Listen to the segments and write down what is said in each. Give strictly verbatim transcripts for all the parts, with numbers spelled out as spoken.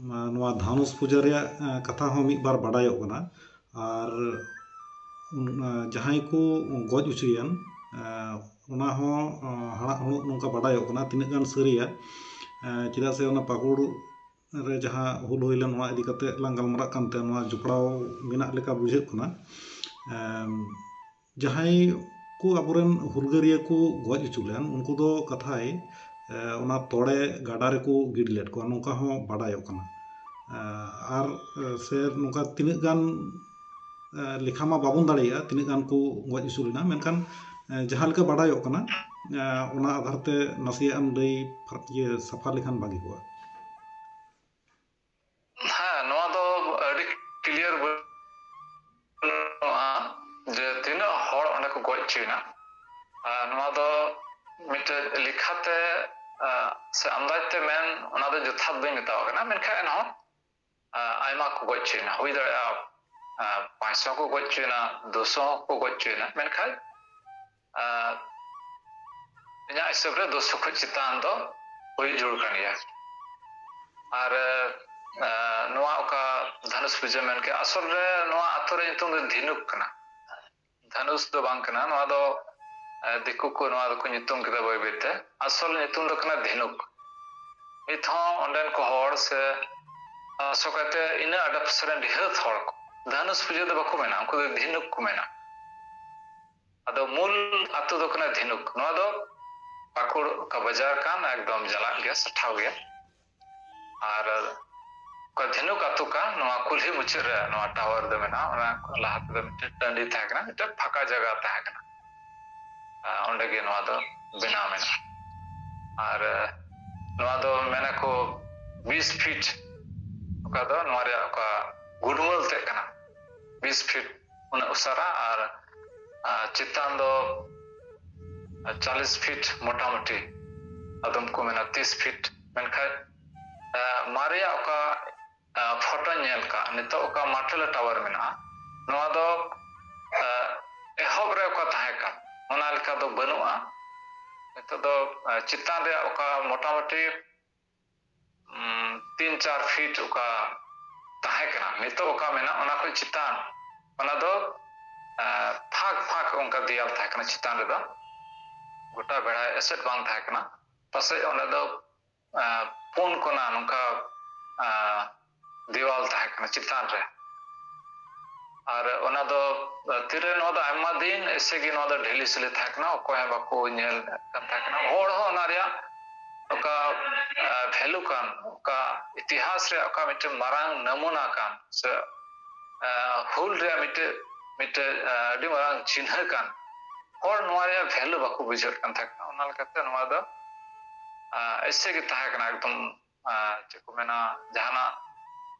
ᱱᱚᱣᱟ ᱫᱷᱟᱱᱩᱥ ᱯᱩᱡᱟᱹ ᱨᱮᱭᱟᱜ ᱠᱟᱛᱷᱟ ᱦᱚᱸ ᱢᱤᱫ ᱵᱟᱨ ᱵᱟᱰᱟᱭᱚᱜ ᱠᱟᱱᱟ᱾ ᱟᱨ ᱡᱟᱦᱟᱸᱭ ᱠᱚ ᱜᱚᱡ ᱦᱚᱪᱚᱭᱮᱱ, ᱚᱱᱟ ᱦᱚᱸ ᱦᱟᱲᱟᱜ ᱦᱩᱲᱩᱜ ᱱᱚᱝᱠᱟ ᱵᱟᱰᱟᱭᱚᱜ ᱠᱟᱱᱟ, ᱛᱤᱱᱟᱹᱜ ᱜᱟᱱ ᱥᱟᱹᱨᱤᱭᱟ᱾ ᱪᱮᱫᱟᱜ ᱥᱮ ᱚᱱᱟ ᱯᱟᱹᱠᱩᱲ ᱨᱮ ᱡᱟᱦᱟᱸ ᱦᱩᱞ ᱦᱩᱭ ᱞᱮᱱ, ᱚᱱᱟ ᱤᱫᱤ ᱠᱟᱛᱮ ᱞᱟᱝ ᱜᱟᱞᱢᱟᱨᱟᱜ ᱠᱟᱱ ᱛᱮ ᱱᱚᱣᱟ ᱡᱚᱯᱲᱟᱣ ᱢᱮᱱᱟᱜ ᱞᱮᱠᱟ ᱵᱩᱡᱷᱟᱹᱜ ᱠᱟᱱᱟ᱾ ᱡᱟᱦᱟᱸᱭ ᱠᱚ ᱟᱵᱚᱨᱮᱱ ᱦᱩᱞᱜᱟᱹᱨᱤᱭᱟᱹ ᱠᱚ ᱜᱚᱡ ᱦᱚᱪᱚ ᱞᱮᱱ, ᱩᱱᱠᱩ ᱫᱚ ᱠᱟᱛᱷᱟᱭ ᱚᱱᱟ ᱛᱚᱲᱮ ᱜᱟᱰᱟ ᱨᱮᱠᱚ ᱜᱤᱰᱤ ᱞᱮᱫ ᱠᱚᱣᱟ, ᱱᱚᱝᱠᱟ ᱦᱚᱸ ᱵᱟᱰᱟᱭᱚᱜ ᱠᱟᱱᱟ᱾ ᱟᱨ ᱥᱮ ᱱᱚᱝᱠᱟ ᱛᱤᱱᱟᱹᱜ ᱜᱟᱱ ᱞᱮᱠᱷᱟ ᱢᱟ ᱵᱟᱵᱚᱱ ᱫᱟᱲᱮᱭᱟᱜᱼᱟ ᱛᱤᱱᱟᱹᱜ ᱜᱟᱱ ᱠᱚ ᱜᱚᱡ ᱦᱚᱪᱚ ᱞᱮᱱᱟ, ᱢᱮᱱᱠᱷᱟᱱ ᱡᱟᱦᱟᱸ ᱞᱮᱠᱟ ᱵᱟᱰᱟᱭᱚᱜ ᱠᱟᱱᱟ, ᱚᱱᱟ ᱟᱫᱷᱟᱨ ᱛᱮ ᱱᱟᱥᱮᱭᱟᱜ ᱮᱢ ᱞᱟᱹᱭ ᱯᱷᱟᱨ-, ᱤᱭᱟᱹ ᱥᱟᱯᱷᱟ ᱞᱮᱠᱷᱟᱱ ᱵᱷᱟᱜᱤ ᱠᱚᱜᱼᱟ᱾ ᱦᱮᱸ, ᱱᱚᱣᱟ ᱫᱚ ᱟᱹᱰᱤ clear ᱵᱟᱹᱱᱩᱜᱼᱟ ᱡᱮ ᱛᱤᱱᱟᱹᱜ ᱦᱚᱲ ᱚᱸᱰᱮ ᱠᱚ ᱜᱚᱡ ᱦᱚᱪᱚᱭᱮᱱᱟ᱾ ᱟᱨ ᱱᱚᱣᱟ ᱫᱚ ᱢᱤᱫᱴᱮᱡ ᱞᱮᱠᱷᱟᱛᱮ, ᱟᱨ ᱥᱮ ᱟᱱᱫᱟᱡ ᱛᱮ ᱢᱮᱱ, ᱚᱱᱟ ᱫᱚ ᱡᱚᱛᱷᱟᱛ ᱵᱟᱹᱧ ᱢᱮᱛᱟᱣᱟᱜ ᱠᱟᱱᱟ, ᱢᱮᱱᱠᱷᱟᱱ ᱮᱱᱦᱚᱸ, ᱟᱨ ᱟᱭᱢᱟ ᱠᱚ ᱜᱚᱡ ᱦᱚᱪᱚᱭᱮᱱᱟ, ᱦᱩᱭ ᱫᱟᱲᱮᱭᱟᱜᱼᱟ, ᱟᱨ ᱯᱟᱸᱪᱥᱚ ᱠᱚ ᱜᱚᱡ ᱦᱚᱪᱚᱭᱮᱱᱟ, ᱫᱩᱥᱚ ᱦᱚᱸ ᱠᱚ ᱜᱚᱡ ᱦᱚᱪᱚᱭᱮᱱᱟ, ᱢᱮᱱᱠᱷᱟᱱ ᱟᱨ ᱤᱧᱟᱹᱜ ᱦᱤᱥᱟᱹᱵ ᱨᱮ ᱫᱩᱥᱚ ᱠᱷᱚᱱ ᱪᱮᱛᱟᱱ ᱫᱚ ᱦᱩᱭ ᱡᱟᱹᱨᱩᱲ ᱠᱟᱱ ᱜᱮᱭᱟ᱾ ᱟᱨ, ᱟᱨ ᱱᱚᱣᱟ ᱚᱠᱟ ᱫᱷᱟᱱᱩᱥ ᱯᱩᱡᱟᱹ ᱢᱮᱱ ᱠᱮᱫ, ᱟᱥᱚᱞ ᱨᱮ ᱱᱚᱣᱟ ᱟᱛᱳ ᱨᱮ ᱧᱩᱛᱩᱢ ᱫᱚ ᱫᱷᱤᱱᱩᱠ ᱠᱟᱱᱟ, ᱫᱷᱟᱱᱩᱥ ᱫᱚ ᱵᱟᱝ ᱠᱟᱱᱟ᱾ ᱱᱚᱣᱟ ᱫᱚ, ᱟᱨ ᱫᱤᱠᱩ ᱠᱚ ᱱᱚᱣᱟ ᱫᱚᱠᱚ ᱧᱩᱛᱩᱢ ᱠᱮᱫᱟ ᱵᱟᱹᱭ ᱵᱟᱹᱭ ᱛᱮ᱾ ᱟᱥᱚᱞ ᱧᱩᱛᱩᱢ ᱫᱚ ᱠᱟᱱᱟ ᱫᱷᱤᱱᱩᱠ᱾ ᱱᱤᱛ ᱦᱚᱸ ᱚᱸᱰᱮᱱ ᱠᱚ ᱦᱚᱲ ᱥᱮ, ᱟᱥᱚᱠᱟᱭᱛᱮ ᱤᱱᱟᱹ ᱟᱰᱮᱯᱟᱥᱮ ᱨᱮᱱ ᱰᱷᱮᱨ ᱦᱚᱲ ᱠᱚ ᱫᱷᱟᱱᱩᱥ ᱯᱩᱡᱟᱹ ᱫᱚ ᱵᱟᱠᱚ ᱢᱮᱱᱟ, ᱩᱱᱠᱩ ᱫᱚ ᱫᱷᱤᱱᱩᱠ ᱠᱚ ᱢᱮᱱᱟ᱾ ᱟᱫᱚ ᱢᱩᱞ ᱟᱹᱛᱩ ᱫᱚ ᱠᱟᱱᱟ ᱫᱷᱤᱱᱩᱠ᱾ ᱱᱚᱣᱟ ᱫᱚ ᱯᱟᱹᱠᱩᱲ ᱚᱠᱟ ᱵᱟᱡᱟᱨ ᱠᱟᱱ, ᱮᱠᱫᱚᱢ ᱡᱟᱞᱟᱜ ᱜᱮᱭᱟ, ᱥᱟᱴᱷᱟᱣ ᱜᱮᱭᱟ᱾ ᱟᱨ ᱚᱠᱟ ᱫᱷᱤᱱᱩᱠ ᱟᱹᱛᱩ ᱠᱟᱱ, ᱱᱚᱣᱟ ᱠᱩᱞᱦᱤ ᱢᱩᱪᱟᱹᱫ ᱨᱮ ᱱᱚᱣᱟ tower ᱫᱚ ᱢᱮᱱᱟᱜᱼᱟ᱾ ᱚᱱᱟ ᱞᱟᱦᱟ ᱛᱮᱫᱚ ᱢᱤᱫᱴᱮᱱ ᱴᱟᱺᱰᱤ ᱛᱟᱦᱮᱸ ᱠᱟᱱᱟ, ᱢᱤᱫᱴᱮᱱ ᱯᱷᱟᱸᱠᱟ ᱡᱟᱭᱜᱟ ᱛᱟᱦᱮᱸ ᱠᱟᱱᱟ᱾ ᱟᱨ ᱚᱸᱰᱮ ᱜᱮ ᱱᱚᱣᱟ ᱫᱚ ᱵᱮᱱᱟᱣ ᱢᱮᱱᱟᱜᱼᱟ᱾ ᱟᱨ ᱱᱚᱣᱟ ᱫᱚ ᱢᱮᱱᱟᱠᱚ ᱵᱤᱥ ᱯᱷᱤᱴ, ᱚᱠᱟ ᱫᱚ ᱱᱚᱣᱟ ᱨᱮᱭᱟᱜ ᱚᱠᱟ ᱜᱩᱰᱢᱟᱹᱞ ᱛᱮᱫ ᱠᱟᱱᱟ, ᱵᱤᱥ ᱯᱷᱤᱴ ᱩᱱᱟᱹᱜ ᱩᱥᱟᱨᱟ᱾ ᱟᱨ, ᱟᱨ ᱪᱮᱛᱟᱱ ᱫᱚ ᱪᱚᱞᱞᱤᱥ ᱯᱷᱤᱴ ᱢᱚᱴᱟᱢᱩᱴᱤ, ᱟᱫᱚᱢ ᱠᱚ ᱢᱮᱱᱟ ᱛᱤᱥ ᱯᱷᱤᱴ᱾ ᱢᱮᱱᱠᱷᱟᱱ, ᱟᱨ ᱢᱟᱨᱮᱭᱟᱜ ᱚᱠᱟ, ᱟᱨ ᱯᱷᱳᱴᱳᱧ ᱧᱮᱞ ᱠᱟᱜ, ᱱᱤᱛᱚᱜ ᱚᱠᱟ ᱢᱟᱨᱴᱮᱞᱟ tower ᱢᱮᱱᱟᱜᱼᱟ, ᱱᱚᱣᱟ ᱫᱚ, ᱟᱨ ᱮᱦᱚᱵ ᱨᱮ ᱚᱠᱟ ᱛᱟᱦᱮᱸ ᱠᱟᱱ, ᱚᱱᱟ ᱞᱮᱠᱟ ᱫᱚ ᱵᱟᱹᱱᱩᱜᱼᱟ᱾ ᱱᱤᱛᱚᱜ ᱫᱚ, ᱟᱨ ᱪᱮᱛᱟᱱ ᱨᱮᱭᱟᱜ ᱚᱠᱟ ᱢᱚᱴᱟᱢᱩᱴᱤ, ᱩᱢ, ᱛᱤᱱ ᱪᱟᱨ ᱯᱷᱤᱴ ᱚᱠᱟ ᱛᱟᱦᱮᱸ ᱠᱟᱱᱟ, ᱱᱤᱛᱚᱜ ᱚᱠᱟ ᱢᱮᱱᱟᱜ ᱚᱱᱟ ᱠᱷᱚᱱ ᱪᱮᱛᱟᱱ, ᱚᱱᱟ ᱫᱚ ᱯᱷᱟᱸᱠ ᱯᱷᱟᱸᱠ ᱚᱱᱠᱟ ᱫᱮᱭᱟᱞ ᱛᱟᱦᱮᱸ ᱠᱟᱱᱟ ᱪᱮᱛᱟᱱ ᱨᱮᱫᱚ, ᱜᱚᱴᱟ ᱵᱮᱲᱦᱟᱭ ᱮᱥᱮᱫ ᱵᱟᱝ ᱛᱟᱦᱮᱸ ᱠᱟᱱᱟ᱾ ᱯᱟᱥᱮᱡ ᱚᱸᱰᱮ ᱫᱚ ᱯᱩᱱ ᱠᱚᱱᱟ ᱱᱚᱝᱠᱟ ᱫᱮᱣᱟᱞ ᱛᱟᱦᱮᱸ ᱠᱟᱱᱟ ᱪᱮᱛᱟᱱ ᱨᱮ᱾ ᱟᱨ ᱚᱱᱟ ᱫᱚ ᱛᱤᱨᱮ ᱱᱚᱣᱟ ᱫᱚ ᱟᱭᱢᱟ ᱫᱤᱱ ᱮᱥᱮ ᱜᱮ ᱱᱚᱣᱟ ᱫᱚ ᱰᱷᱤᱞᱤ ᱥᱤᱞᱤ ᱛᱟᱦᱮᱸ ᱠᱟᱱᱟ, ᱚᱠᱚᱭ ᱦᱚᱸ ᱵᱟᱠᱚ ᱧᱮᱞ ᱠᱟᱱ ᱛᱟᱦᱮᱸ ᱠᱟᱱᱟ᱾ ᱦᱚᱲ ᱦᱚᱸ ᱚᱱᱟ ᱨᱮᱭᱟᱜ ᱚᱠᱟ ᱵᱷᱮᱞᱩ ᱠᱟᱱ, ᱚᱠᱟ ᱤᱛᱤᱦᱟᱥ ᱨᱮᱭᱟᱜ ᱚᱠᱟ ᱢᱤᱫᱴᱮᱱ ᱢᱟᱨᱟᱝ ᱱᱟᱢᱩᱱᱟ ᱠᱟᱱ ᱥᱮ ᱦᱩᱞ ᱨᱮᱭᱟᱜ ᱢᱤᱫᱴᱮᱡ ᱢᱤᱫᱴᱮᱡ ᱟᱹᱰᱤ ᱢᱟᱨᱟᱝ ᱪᱤᱱᱦᱟᱹ ᱠᱟᱱ, ᱦᱚᱲ ᱱᱚᱣᱟ ᱨᱮᱭᱟᱜ ᱵᱷᱮᱞᱩ ᱵᱟᱠᱚ ᱵᱩᱡᱷᱟᱹᱣᱮᱫ ᱠᱟᱱ ᱛᱟᱦᱮᱸ ᱠᱟᱱᱟ᱾ ᱚᱱᱟ ᱞᱮᱠᱟᱛᱮ ᱱᱚᱣᱟ ᱫᱚ ᱮᱥᱮ ᱜᱮ ᱛᱟᱦᱮᱸ ᱠᱟᱱᱟ ᱮᱠᱫᱚᱢ᱾ ᱪᱮᱫ ᱠᱚ ᱢᱮᱱᱟ, ᱡᱟᱦᱟᱱᱟᱜ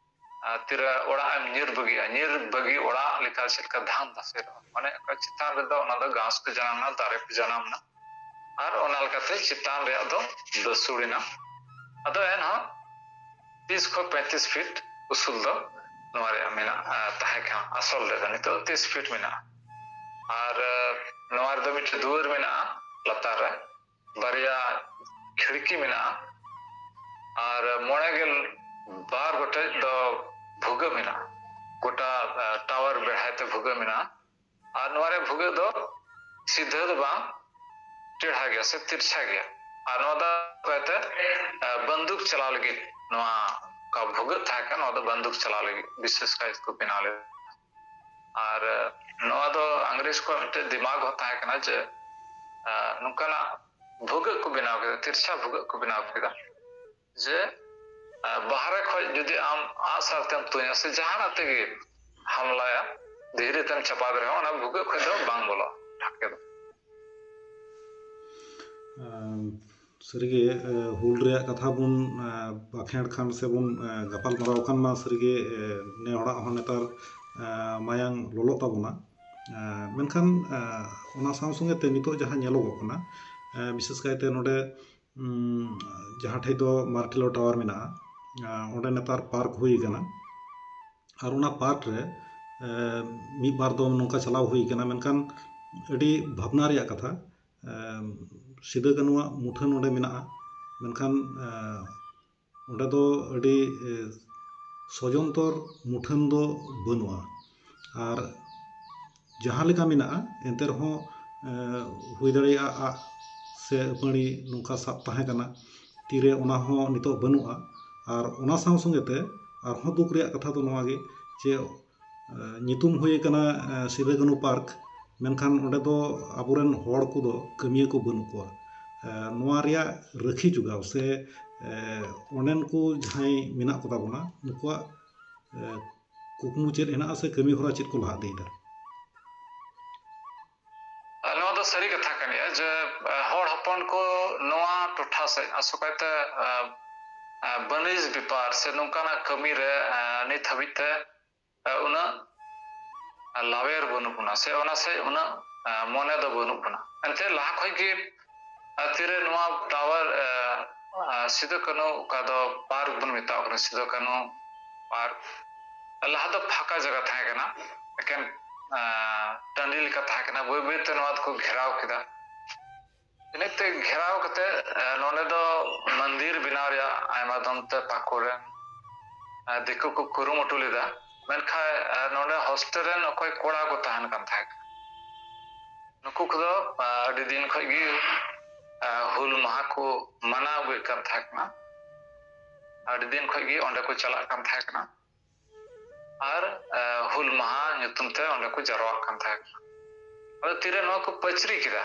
ᱛᱤᱨᱮ ᱚᱲᱟᱜ ᱮᱢ ᱧᱤᱨ ᱵᱟᱹᱜᱤᱜᱼᱟ, ᱧᱤᱨ ᱵᱟᱹᱜᱤ ᱚᱲᱟᱜ ᱞᱮᱠᱟ ᱪᱮᱫ ᱞᱮᱠᱟ ᱫᱷᱟᱢ ᱫᱷᱟᱥᱮᱨᱚᱜᱼᱟ, ᱚᱱᱮ ᱚᱱᱠᱟ ᱪᱮᱛᱟᱱ ᱨᱮᱫᱚ ᱚᱱᱟ ᱫᱚ ᱜᱷᱟᱥ ᱠᱚ ᱡᱟᱱᱟᱢ ᱮᱱᱟ, ᱫᱟᱨᱮ ᱠᱚ ᱡᱟᱱᱟᱢ ᱮᱱᱟ, ᱟᱨ ᱚᱱᱟ ᱞᱮᱠᱟᱛᱮ ᱪᱮᱛᱟᱱ ᱨᱮᱭᱟᱜ ᱫᱚ ᱫᱟᱹᱥᱩᱲ ᱮᱱᱟ᱾ ᱟᱫᱚ ᱮᱱᱦᱚᱸ ᱛᱤᱥ ᱠᱷᱚᱱ ᱯᱮᱸᱛᱤᱥ ᱯᱷᱤᱴ ᱩᱥᱩᱞ ᱫᱚ ᱱᱚᱣᱟ ᱨᱮᱭᱟᱜ ᱢᱮᱱᱟᱜᱼᱟ, ᱛᱟᱦᱮᱸ ᱠᱟᱱᱟ ᱟᱥᱚᱞ ᱨᱮᱫᱚ᱾ ᱱᱤᱛᱚᱜ ᱛᱤᱥ ᱯᱷᱤᱴ ᱢᱮᱱᱟᱜᱼᱟ᱾ ᱟᱨ ᱱᱚᱣᱟ ᱨᱮᱫᱚ ᱢᱤᱫᱴᱮᱱ ᱫᱩᱣᱟᱹᱨ ᱢᱮᱱᱟᱜᱼᱟ ᱞᱟᱛᱟᱨ ᱨᱮ, ᱵᱟᱨᱭᱟ ᱠᱷᱤᱲᱠᱤ ᱢᱮᱱᱟᱜᱼᱟ, ᱟᱨ ᱢᱚᱬᱮ ᱜᱮᱞ ᱵᱟᱨ ᱜᱚᱴᱮᱡ ᱫᱚ ᱵᱷᱩᱜᱟᱹᱜ ᱢᱮᱱᱟᱜᱼᱟ᱾ ᱜᱚᱴᱟ ᱴᱟᱣᱟᱨ ᱵᱮᱲᱦᱟᱭ ᱛᱮ ᱵᱷᱩᱜᱟᱹᱜ ᱢᱮᱱᱟᱜᱼᱟ᱾ ᱟᱨ ᱱᱚᱣᱟ ᱨᱮ ᱵᱷᱩᱜᱟᱹᱜ ᱫᱚ ᱥᱤᱫᱷᱟᱹ ᱫᱚ ᱵᱟᱝ, ᱴᱮᱲᱦᱟ ᱜᱮᱭᱟ ᱥᱮ ᱛᱤᱨᱪᱷᱟ ᱜᱮᱭᱟ᱾ ᱟᱨ ᱱᱚᱣᱟ ᱫᱚ ᱠᱟᱭᱛᱮ ᱵᱟᱱᱫᱩᱠ ᱪᱟᱞᱟᱣ ᱞᱟᱹᱜᱤᱫ ᱱᱚᱣᱟ ᱚᱠᱟ ᱵᱷᱩᱜᱟᱹᱜ ᱛᱟᱦᱮᱸ ᱠᱟᱱᱟ, ᱱᱚᱣᱟ ᱫᱚ ᱵᱟᱱᱫᱩᱠ ᱪᱟᱞᱟᱣ ᱞᱟᱹᱜᱤᱫ ᱵᱤᱥᱮᱥ ᱠᱟᱭᱛᱮ ᱠᱚ ᱵᱮᱱᱟᱣ ᱞᱮᱫᱟ᱾ ᱟᱨ ᱱᱚᱣᱟ ᱫᱚ ᱤᱝᱨᱮᱡᱽ ᱠᱚᱣᱟᱜ ᱢᱤᱫᱴᱮᱱ ᱫᱤᱢᱟᱜᱽ ᱦᱚᱸ ᱛᱟᱦᱮᱸ ᱠᱟᱱᱟ ᱡᱮ ᱱᱚᱝᱠᱟᱱᱟᱜ ᱵᱷᱩᱜᱟᱹᱜ ᱠᱚ ᱵᱮᱱᱟᱣ ᱠᱮᱫᱟ, ᱛᱤᱨᱪᱷᱟ ᱵᱷᱩᱜᱟᱹᱜ ᱠᱚ ᱵᱮᱱᱟᱣ ᱠᱮᱫᱟ ᱡᱮ ᱵᱟᱦᱨᱮ ᱠᱷᱚᱱ ᱡᱩᱫᱤ ᱟᱢ ᱟᱜᱼᱥᱟᱨ ᱛᱮᱢ ᱛᱩᱧᱟ ᱥᱮ ᱡᱟᱦᱟᱱᱟᱜ ᱛᱮᱜᱮ ᱦᱟᱢᱞᱟᱭᱟ, ᱫᱷᱤᱨᱤ ᱛᱮᱢ ᱪᱟᱯᱟᱫ ᱨᱮᱦᱚᱸ ᱚᱱᱟ ᱵᱷᱩᱜᱟᱹᱜ ᱠᱷᱚᱱ ᱫᱚ ᱵᱟᱝ ᱵᱚᱞᱚᱜᱼᱟ ᱰᱷᱟᱠᱮ ᱫᱚ᱾ ᱥᱟᱹᱨᱤᱜᱮ ᱦᱩᱞ ᱨᱮᱭᱟᱜ ᱠᱟᱛᱷᱟ ᱵᱚᱱ ᱵᱟᱠᱷᱮᱲ ᱠᱷᱟᱱ ᱥᱮ ᱵᱚᱱ ᱜᱟᱯᱟᱞ ᱢᱟᱨᱟᱣ ᱠᱷᱟᱱ ᱢᱟ ᱥᱟᱹᱨᱤᱜᱮ ᱱᱮ ᱦᱚᱲᱟᱜ ᱦᱚᱸ ᱱᱮᱛᱟᱨ ᱢᱟᱭᱟᱝ ᱞᱚᱞᱚᱜ ᱛᱟᱵᱚᱱᱟ᱾ ᱢᱮᱱᱠᱷᱟᱱ ᱚᱱᱟ ᱥᱟᱶ ᱥᱚᱸᱜᱮ ᱛᱮ ᱱᱤᱛᱚᱜ ᱡᱟᱦᱟᱸ ᱧᱮᱞᱚᱜᱚᱜ ᱠᱟᱱᱟ, ᱵᱤᱥᱮᱥ ᱠᱟᱭᱛᱮ ᱱᱚᱰᱮ ᱡᱟᱦᱟᱸ ᱴᱷᱮᱡ ᱫᱚ ᱢᱟᱨᱴᱮᱞᱳ ᱴᱟᱣᱟᱨ ᱢᱮᱱᱟᱜᱼᱟ, ᱚᱸᱰᱮ ᱱᱮᱛᱟᱨ ᱯᱟᱨᱠ ᱦᱩᱭ ᱟᱠᱟᱱᱟ᱾ ᱟᱨ ᱚᱱᱟ ᱯᱟᱨᱠ ᱨᱮ ᱢᱤᱫ ᱵᱟᱨ ᱫᱚᱢ ᱱᱚᱝᱠᱟ ᱪᱟᱞᱟᱣ ᱦᱩᱭ ᱟᱠᱟᱱᱟ, ᱢᱮᱱᱠᱷᱟᱱ ᱟᱹᱰᱤ ᱵᱷᱟᱵᱽᱱᱟ ᱨᱮᱭᱟᱜ ᱠᱟᱛᱷᱟ, ᱥᱤᱫᱟᱹ ᱠᱟᱹᱱᱩᱣᱟᱜ ᱢᱩᱴᱷᱟᱹᱱ ᱚᱸᱰᱮ ᱢᱮᱱᱟᱜᱼᱟ, ᱢᱮᱱᱠᱷᱟᱱ ᱚᱸᱰᱮ ᱫᱚ ᱟᱹᱰᱤ ᱥᱚᱡᱚᱱᱛᱚᱨ ᱢᱩᱴᱷᱟᱹᱱ ᱫᱚ ᱵᱟᱹᱱᱩᱜᱼᱟ᱾ ᱟᱨ ᱡᱟᱦᱟᱸ ᱞᱮᱠᱟ ᱢᱮᱱᱟᱜᱼᱟ, ᱮᱱᱛᱮ ᱨᱮᱦᱚᱸ ᱦᱩᱭ ᱫᱟᱲᱮᱭᱟᱜᱼᱟ ᱟᱜ ᱥᱮ ᱟᱹᱯᱟᱹᱲᱤ ᱱᱚᱝᱠᱟ ᱥᱟᱵ ᱛᱟᱦᱮᱸ ᱠᱟᱱᱟ, ᱛᱤᱨᱮ ᱚᱱᱟ ᱦᱚᱸ ᱱᱤᱛᱚᱜ ᱵᱟᱹᱱᱩᱜᱼᱟ᱾ ᱟᱨ ᱚᱱᱟ ᱥᱟᱶ ᱥᱚᱸᱜᱮ ᱛᱮ ᱟᱨᱦᱚᱸ ᱫᱩᱠ ᱨᱮᱭᱟᱜ ᱠᱟᱛᱷᱟ ᱫᱚ ᱱᱚᱣᱟ ᱜᱮ ᱡᱮ ᱧᱩᱛᱩᱢ ᱦᱩᱭ ᱟᱠᱟᱱᱟ ᱥᱤᱫᱩ ᱠᱟᱹᱱᱦᱩ ᱯᱟᱨᱠ, ᱢᱮᱱᱠᱷᱟᱱ ᱚᱸᱰᱮ ᱫᱚ ᱟᱵᱚᱨᱮᱱ ᱦᱚᱲ ᱠᱚᱫᱚ ᱠᱟᱹᱢᱤᱭᱟᱹ ᱠᱚ ᱵᱟᱹᱱᱩᱜ ᱠᱚᱣᱟ᱾ ᱱᱚᱣᱟ ᱨᱮᱭᱟᱜ ᱨᱟᱹᱠᱷᱤ ᱡᱚᱜᱟᱣ ᱥᱮ ᱚᱸᱰᱮᱱ ᱠᱚ ᱡᱟᱦᱟᱸᱭ ᱢᱮᱱᱟᱜ ᱠᱚᱛᱟ ᱵᱚᱱᱟ, ᱱᱩᱠᱩᱣᱟᱜ ᱠᱩᱠᱢᱩ ᱪᱮᱫ ᱦᱮᱱᱟᱜᱼᱟ ᱥᱮ ᱠᱟᱹᱢᱤ ᱦᱚᱨᱟ ᱪᱮᱫ ᱠᱚ ᱞᱟᱦᱟ ᱤᱫᱤᱭᱮᱫᱟ? ᱱᱚᱣᱟ ᱫᱚ ᱥᱟᱹᱨᱤ ᱠᱟᱛᱷᱟ ᱠᱟᱱ ᱜᱮᱭᱟ ᱡᱮ ᱦᱚᱲ ᱦᱚᱯᱚᱱ ᱠᱚ ᱱᱚᱣᱟ ᱴᱚᱴᱷᱟ ᱥᱮᱫ ᱟᱥᱚᱠᱟᱭᱛᱮ ᱵᱟᱹᱱᱤᱡᱽ ᱵᱮᱯᱟᱨ ᱥᱮ ᱱᱚᱝᱠᱟᱱᱟᱜ ᱠᱟᱹᱢᱤ ᱨᱮ ᱱᱤᱛ ᱦᱟᱹᱵᱤᱡ ᱛᱮ ᱩᱱᱟᱹᱜ ᱞᱟᱣᱮᱨ ᱵᱟᱹᱱᱩᱜ ᱵᱚᱱᱟ ᱥᱮ ᱚᱱᱟ ᱥᱮᱫ ᱩᱱᱟᱹᱜ ᱢᱚᱱᱮ ᱫᱚ ᱵᱟᱹᱱᱩᱜ ᱵᱚᱱᱟ᱾ ᱮᱱᱛᱮ ᱞᱟᱦᱟ ᱠᱷᱚᱱ ᱜᱮ ᱛᱤᱨᱮ ᱱᱚᱣᱟ ᱴᱟᱣᱟᱨ ᱥᱤᱫᱩ ᱠᱟᱹᱱᱦᱩ ᱚᱠᱟ ᱫᱚ ᱯᱟᱨᱠ ᱵᱚᱱ ᱢᱮᱛᱟᱣ ᱠᱟᱱᱟ, ᱥᱤᱫᱩ ᱠᱟᱹᱱᱦᱩ ᱯᱟᱨᱠ, ᱞᱟᱦᱟ ᱫᱚ ᱯᱷᱟᱸᱠᱟ ᱡᱟᱭᱜᱟ ᱛᱟᱦᱮᱸ ᱠᱟᱱᱟ, ᱮᱠᱮᱱ ᱴᱟᱺᱰᱤ ᱞᱮᱠᱟ ᱛᱟᱦᱮᱸ ᱠᱟᱱᱟ᱾ ᱵᱟᱹᱭ ᱵᱟᱹᱭ ᱛᱮ ᱱᱚᱣᱟ ᱫᱚᱠᱚ ᱜᱷᱮᱨᱟᱣ ᱠᱮᱫᱟ᱾ ᱤᱱᱟᱹᱛᱮ ᱜᱷᱮᱨᱟᱣ ᱠᱟᱛᱮ ᱱᱚᱰᱮ ᱫᱚ ᱢᱚᱱᱫᱤᱨ ᱵᱮᱱᱟᱣ ᱨᱮᱭᱟᱜ ᱟᱭᱢᱟ ᱫᱚᱢ ᱛᱮ ᱯᱟᱹᱠᱩᱲ ᱨᱮᱱ ᱫᱤᱠᱩ ᱠᱚ ᱠᱩᱨᱩᱢᱩᱴᱩ ᱞᱮᱫᱟ᱾ ᱢᱮᱱᱠᱷᱟᱱ ᱱᱚᱰᱮ ᱦᱳᱥᱴᱮᱞ ᱨᱮᱱ ᱚᱠᱚᱭ ᱠᱚᱲᱟ ᱠᱚ ᱛᱟᱦᱮᱱ ᱠᱟᱱ ᱛᱟᱦᱮᱸ ᱠᱟᱱᱟ, ᱱᱩᱠᱩ ᱠᱚᱫᱚ ᱟᱹᱰᱤ ᱫᱤᱱ ᱠᱷᱚᱱ ᱜᱮ ᱦᱩᱞ ᱢᱟᱦᱟ ᱠᱚ ᱢᱟᱱᱟᱣ ᱟᱹᱜᱩᱭᱮᱫ ᱠᱟᱱ ᱛᱟᱦᱮᱸ ᱠᱟᱱᱟ᱾ ᱟᱹᱰᱤ ᱫᱤᱱ ᱠᱷᱚᱱ ᱜᱮ ᱚᱸᱰᱮ ᱠᱚ ᱪᱟᱞᱟᱜ ᱠᱟᱱ ᱛᱟᱦᱮᱸ ᱠᱟᱱᱟ ᱟᱨ ᱦᱩᱞ ᱢᱟᱦᱟ ᱧᱩᱛᱩᱢ ᱛᱮ ᱚᱸᱰᱮ ᱠᱚ ᱡᱟᱨᱣᱟᱜ ᱠᱟᱱ ᱛᱟᱦᱮᱸ ᱠᱟᱱᱟ᱾ ᱟᱫᱚ ᱛᱤᱨᱮ ᱱᱚᱣᱟ ᱠᱚ ᱯᱟᱹᱪᱨᱤ ᱠᱮᱫᱟ,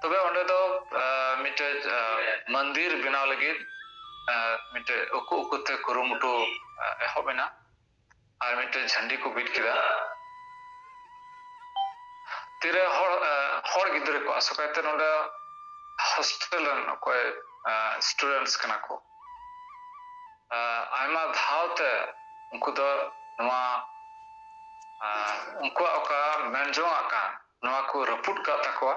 ᱛᱚᱵᱮ ᱚᱸᱰᱮ ᱫᱚ ᱢᱤᱫᱴᱮᱡ ᱢᱚᱱᱫᱤᱨ ᱵᱮᱱᱟᱣ ᱞᱟᱹᱜᱤᱫ ᱢᱤᱫᱴᱮᱡ ᱩᱠᱩ ᱩᱠᱩᱛᱮ ᱠᱩᱨᱩᱢᱩᱴᱩ ᱮᱦᱚᱵ ᱮᱱᱟ ᱟᱨ ᱢᱤᱫᱴᱮᱡ ᱡᱷᱟᱹᱱᱰᱤ ᱠᱚ ᱵᱤᱫ ᱠᱮᱫᱟ᱾ ᱛᱤᱨᱮ ᱦᱚᱲ ᱦᱚᱲ ᱜᱤᱫᱽᱨᱟᱹ ᱠᱚ, ᱟᱥᱚᱠᱟᱭᱛᱮ ᱱᱚᱰᱮ ᱦᱳᱥᱴᱮᱞ ᱨᱮᱱ ᱚᱠᱚᱭ ᱥᱴᱩᱰᱮᱱᱴᱥ ᱠᱟᱱᱟ ᱠᱚ, ᱟᱭᱢᱟ ᱫᱷᱟᱣ ᱛᱮ ᱩᱱᱠᱩ ᱫᱚ ᱱᱚᱣᱟ ᱩᱱᱠᱩᱣᱟᱜ ᱚᱠᱟ ᱢᱮᱱ ᱡᱚᱝ ᱟᱜ ᱠᱟᱱ ᱱᱚᱣᱟ ᱠᱚ ᱨᱟᱹᱯᱩᱫ ᱠᱟᱜ ᱛᱟᱠᱚᱣᱟ᱾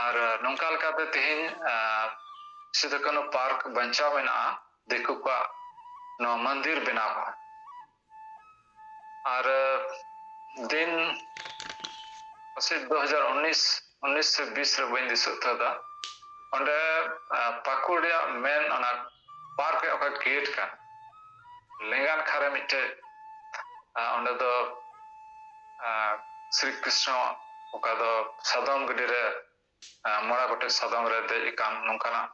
ᱟᱨ ᱱᱚᱝᱠᱟ ᱞᱮᱠᱟᱛᱮ ᱛᱮᱦᱮᱧ ᱥᱤᱫᱩ ᱠᱟᱹᱱᱦᱩ ᱯᱟᱨᱠ ᱵᱟᱧᱪᱟᱣ ᱢᱮᱱᱟᱜᱼᱟ ᱫᱤᱠᱩ ᱠᱚᱣᱟᱜ ᱱᱚᱣᱟ ᱢᱚᱱᱫᱤᱨ ᱵᱮᱱᱟᱣ ᱠᱷᱚᱱ᱾ ᱟᱨ ᱫᱤᱱ ᱯᱟᱥᱮᱡ ᱫᱩ ᱦᱟᱡᱟᱨ ᱩᱱᱤᱥ ᱩᱱᱤᱥ ᱥᱮ ᱵᱤᱥ ᱨᱮ, ᱵᱟᱹᱧ ᱫᱤᱥᱟᱹ ᱩᱛᱟᱹᱨ ᱫᱟ, ᱚᱸᱰᱮ, ᱟᱸ, ᱯᱟᱹᱠᱩᱲ ᱨᱮᱭᱟᱜ ᱢᱮᱱ ᱚᱱᱟ ᱯᱟᱨᱠ ᱨᱮᱭᱟᱜ ᱚᱠᱟ ᱜᱮᱴ ᱠᱟᱱ, ᱞᱮᱸᱜᱟ ᱱᱟᱠᱷᱟ ᱨᱮ ᱢᱤᱫᱴᱮᱡ, ᱟᱸ, ᱚᱸᱰᱮ ᱫᱚ, ᱟᱸ, ᱥᱨᱤ ᱠᱨᱤᱥᱱᱚ ᱚᱠᱟ ᱫᱚ ᱥᱟᱫᱚᱢ ᱜᱟᱹᱰᱤ ᱨᱮ, ᱟᱸ, ᱢᱚᱬᱮ ᱜᱚᱴᱮᱡ ᱥᱟᱫᱚᱢ ᱨᱮ ᱫᱮᱡ ᱟᱠᱟᱱ ᱱᱚᱝᱠᱟᱱᱟᱜ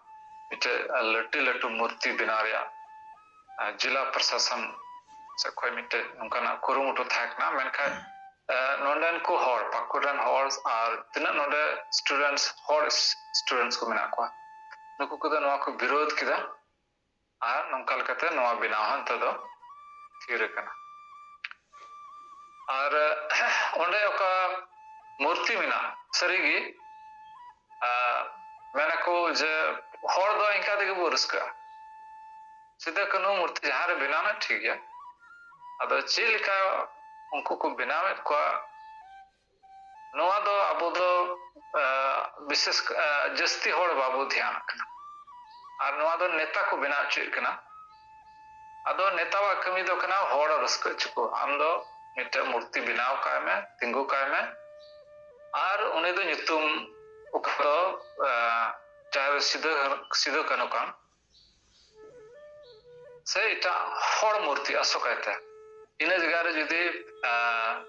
ᱢᱤᱫᱴᱮᱡ, ᱟᱸ, ᱞᱟᱹᱴᱩ ᱞᱟᱹᱴᱩ ᱢᱩᱨᱛᱤ ᱵᱮᱱᱟᱣ ᱨᱮᱭᱟᱜ, ᱟᱸ, ᱡᱮᱞᱟ ᱯᱨᱚᱥᱟᱥᱚᱱ ᱥᱮᱫ ᱠᱷᱚᱱ ᱢᱤᱫᱴᱮᱡ ᱱᱚᱝᱠᱟᱱᱟᱜ ᱠᱩᱨᱩᱢᱩᱴᱩ ᱛᱟᱦᱮᱸ ᱠᱟᱱᱟ, ᱢᱮᱱᱠᱷᱟᱱ, ᱟᱸ, ᱱᱚᱰᱮᱱ ᱠᱚ ᱦᱚᱲ, ᱯᱟᱹᱠᱩᱲ ᱨᱮᱱ ᱦᱚᱲ ᱟᱨ ᱛᱤᱱᱟᱹᱜ ᱱᱚᱰᱮ students, ᱦᱚᱲ students ᱠᱚ ᱢᱮᱱᱟᱜ ᱠᱚᱣᱟ, ᱱᱩᱠᱩ ᱠᱚᱫᱚ ᱱᱚᱣᱟ ᱠᱚ ᱵᱤᱨᱳᱫᱷ ᱠᱮᱫᱟ᱾ ᱟᱨ ᱱᱚᱝᱠᱟ ᱞᱮᱠᱟᱛᱮ ᱱᱚᱣᱟ ᱵᱮᱱᱟᱣ ᱦᱚᱸ ᱱᱤᱛᱚᱜ ᱫᱚ ᱛᱷᱤᱨ ᱟᱠᱟᱱᱟ᱾ ᱟᱨ ᱚᱸᱰᱮ ᱚᱠᱟ ᱢᱩᱨᱛᱤ ᱢᱮᱱᱟᱜᱼᱟ, ᱥᱟᱹᱨᱤᱜᱮ, ᱟᱨ ᱢᱮᱱᱟᱠᱚ ᱡᱮ ᱦᱚᱲ ᱫᱚ ᱤᱱᱠᱟ ᱛᱮᱜᱮ ᱵᱚ ᱨᱟᱹᱥᱠᱟᱹᱜᱼᱟ᱾ ᱥᱤᱫᱩ ᱠᱟᱹᱱᱦᱩ ᱢᱩᱨᱛᱤ ᱡᱟᱦᱟᱸ ᱨᱮ ᱵᱮᱱᱟᱣ ᱢᱮ, ᱴᱷᱤᱠ ᱜᱮᱭᱟ᱾ ᱟᱫᱚ ᱪᱮᱫ ᱞᱮᱠᱟ ᱩᱱᱠᱩ ᱠᱚ ᱵᱮᱱᱟᱣᱮᱫ ᱠᱚᱣᱟ, ᱱᱚᱣᱟ ᱫᱚ ᱟᱵᱚ ᱫᱚ, ᱟᱸ, ᱵᱤᱥᱮᱥ, ᱟᱸ, ᱡᱟᱹᱥᱛᱤ ᱦᱚᱲ ᱵᱟᱵᱚ ᱫᱷᱮᱭᱟᱱᱟᱜ ᱠᱟᱱᱟ᱾ ᱟᱨ ᱱᱚᱣᱟ ᱫᱚ ᱱᱮᱛᱟ ᱠᱚ ᱵᱮᱱᱟᱣ ᱦᱚᱪᱚᱭᱮᱫ ᱠᱟᱱᱟ᱾ ᱟᱫᱚ ᱱᱮᱛᱟᱣᱟᱜ ᱠᱟᱹᱢᱤ ᱫᱚ ᱠᱟᱱᱟ ᱦᱚᱲ ᱨᱟᱹᱥᱠᱟᱹ ᱦᱚᱪᱚ ᱠᱚ᱾ ᱟᱢ ᱫᱚ ᱢᱤᱫᱴᱮᱱ ᱢᱩᱨᱛᱤ ᱵᱮᱱᱟᱣ ᱠᱟᱭ ᱢᱮ, ᱛᱤᱸᱜᱩ ᱠᱟᱭ ᱢᱮ, ᱟᱨ ᱩᱱᱤ ᱫᱚ ᱧᱩᱛᱩᱢ ᱚᱠᱟ ᱫᱚ, ᱟᱸ, ᱪᱟᱦᱮ ᱥᱤᱫᱩ, ᱥᱤᱫᱩ ᱠᱟᱹᱱᱦᱩ ᱠᱟᱱ, ᱥᱮ ᱮᱴᱟᱜ ᱦᱚᱲ ᱢᱩᱨᱛᱤ ᱟᱥᱚᱠᱟᱭᱛᱮ᱾ ᱤᱱᱟᱹ ᱡᱟᱭᱜᱟ ᱨᱮ ᱡᱩᱫᱤ, ᱟᱸ,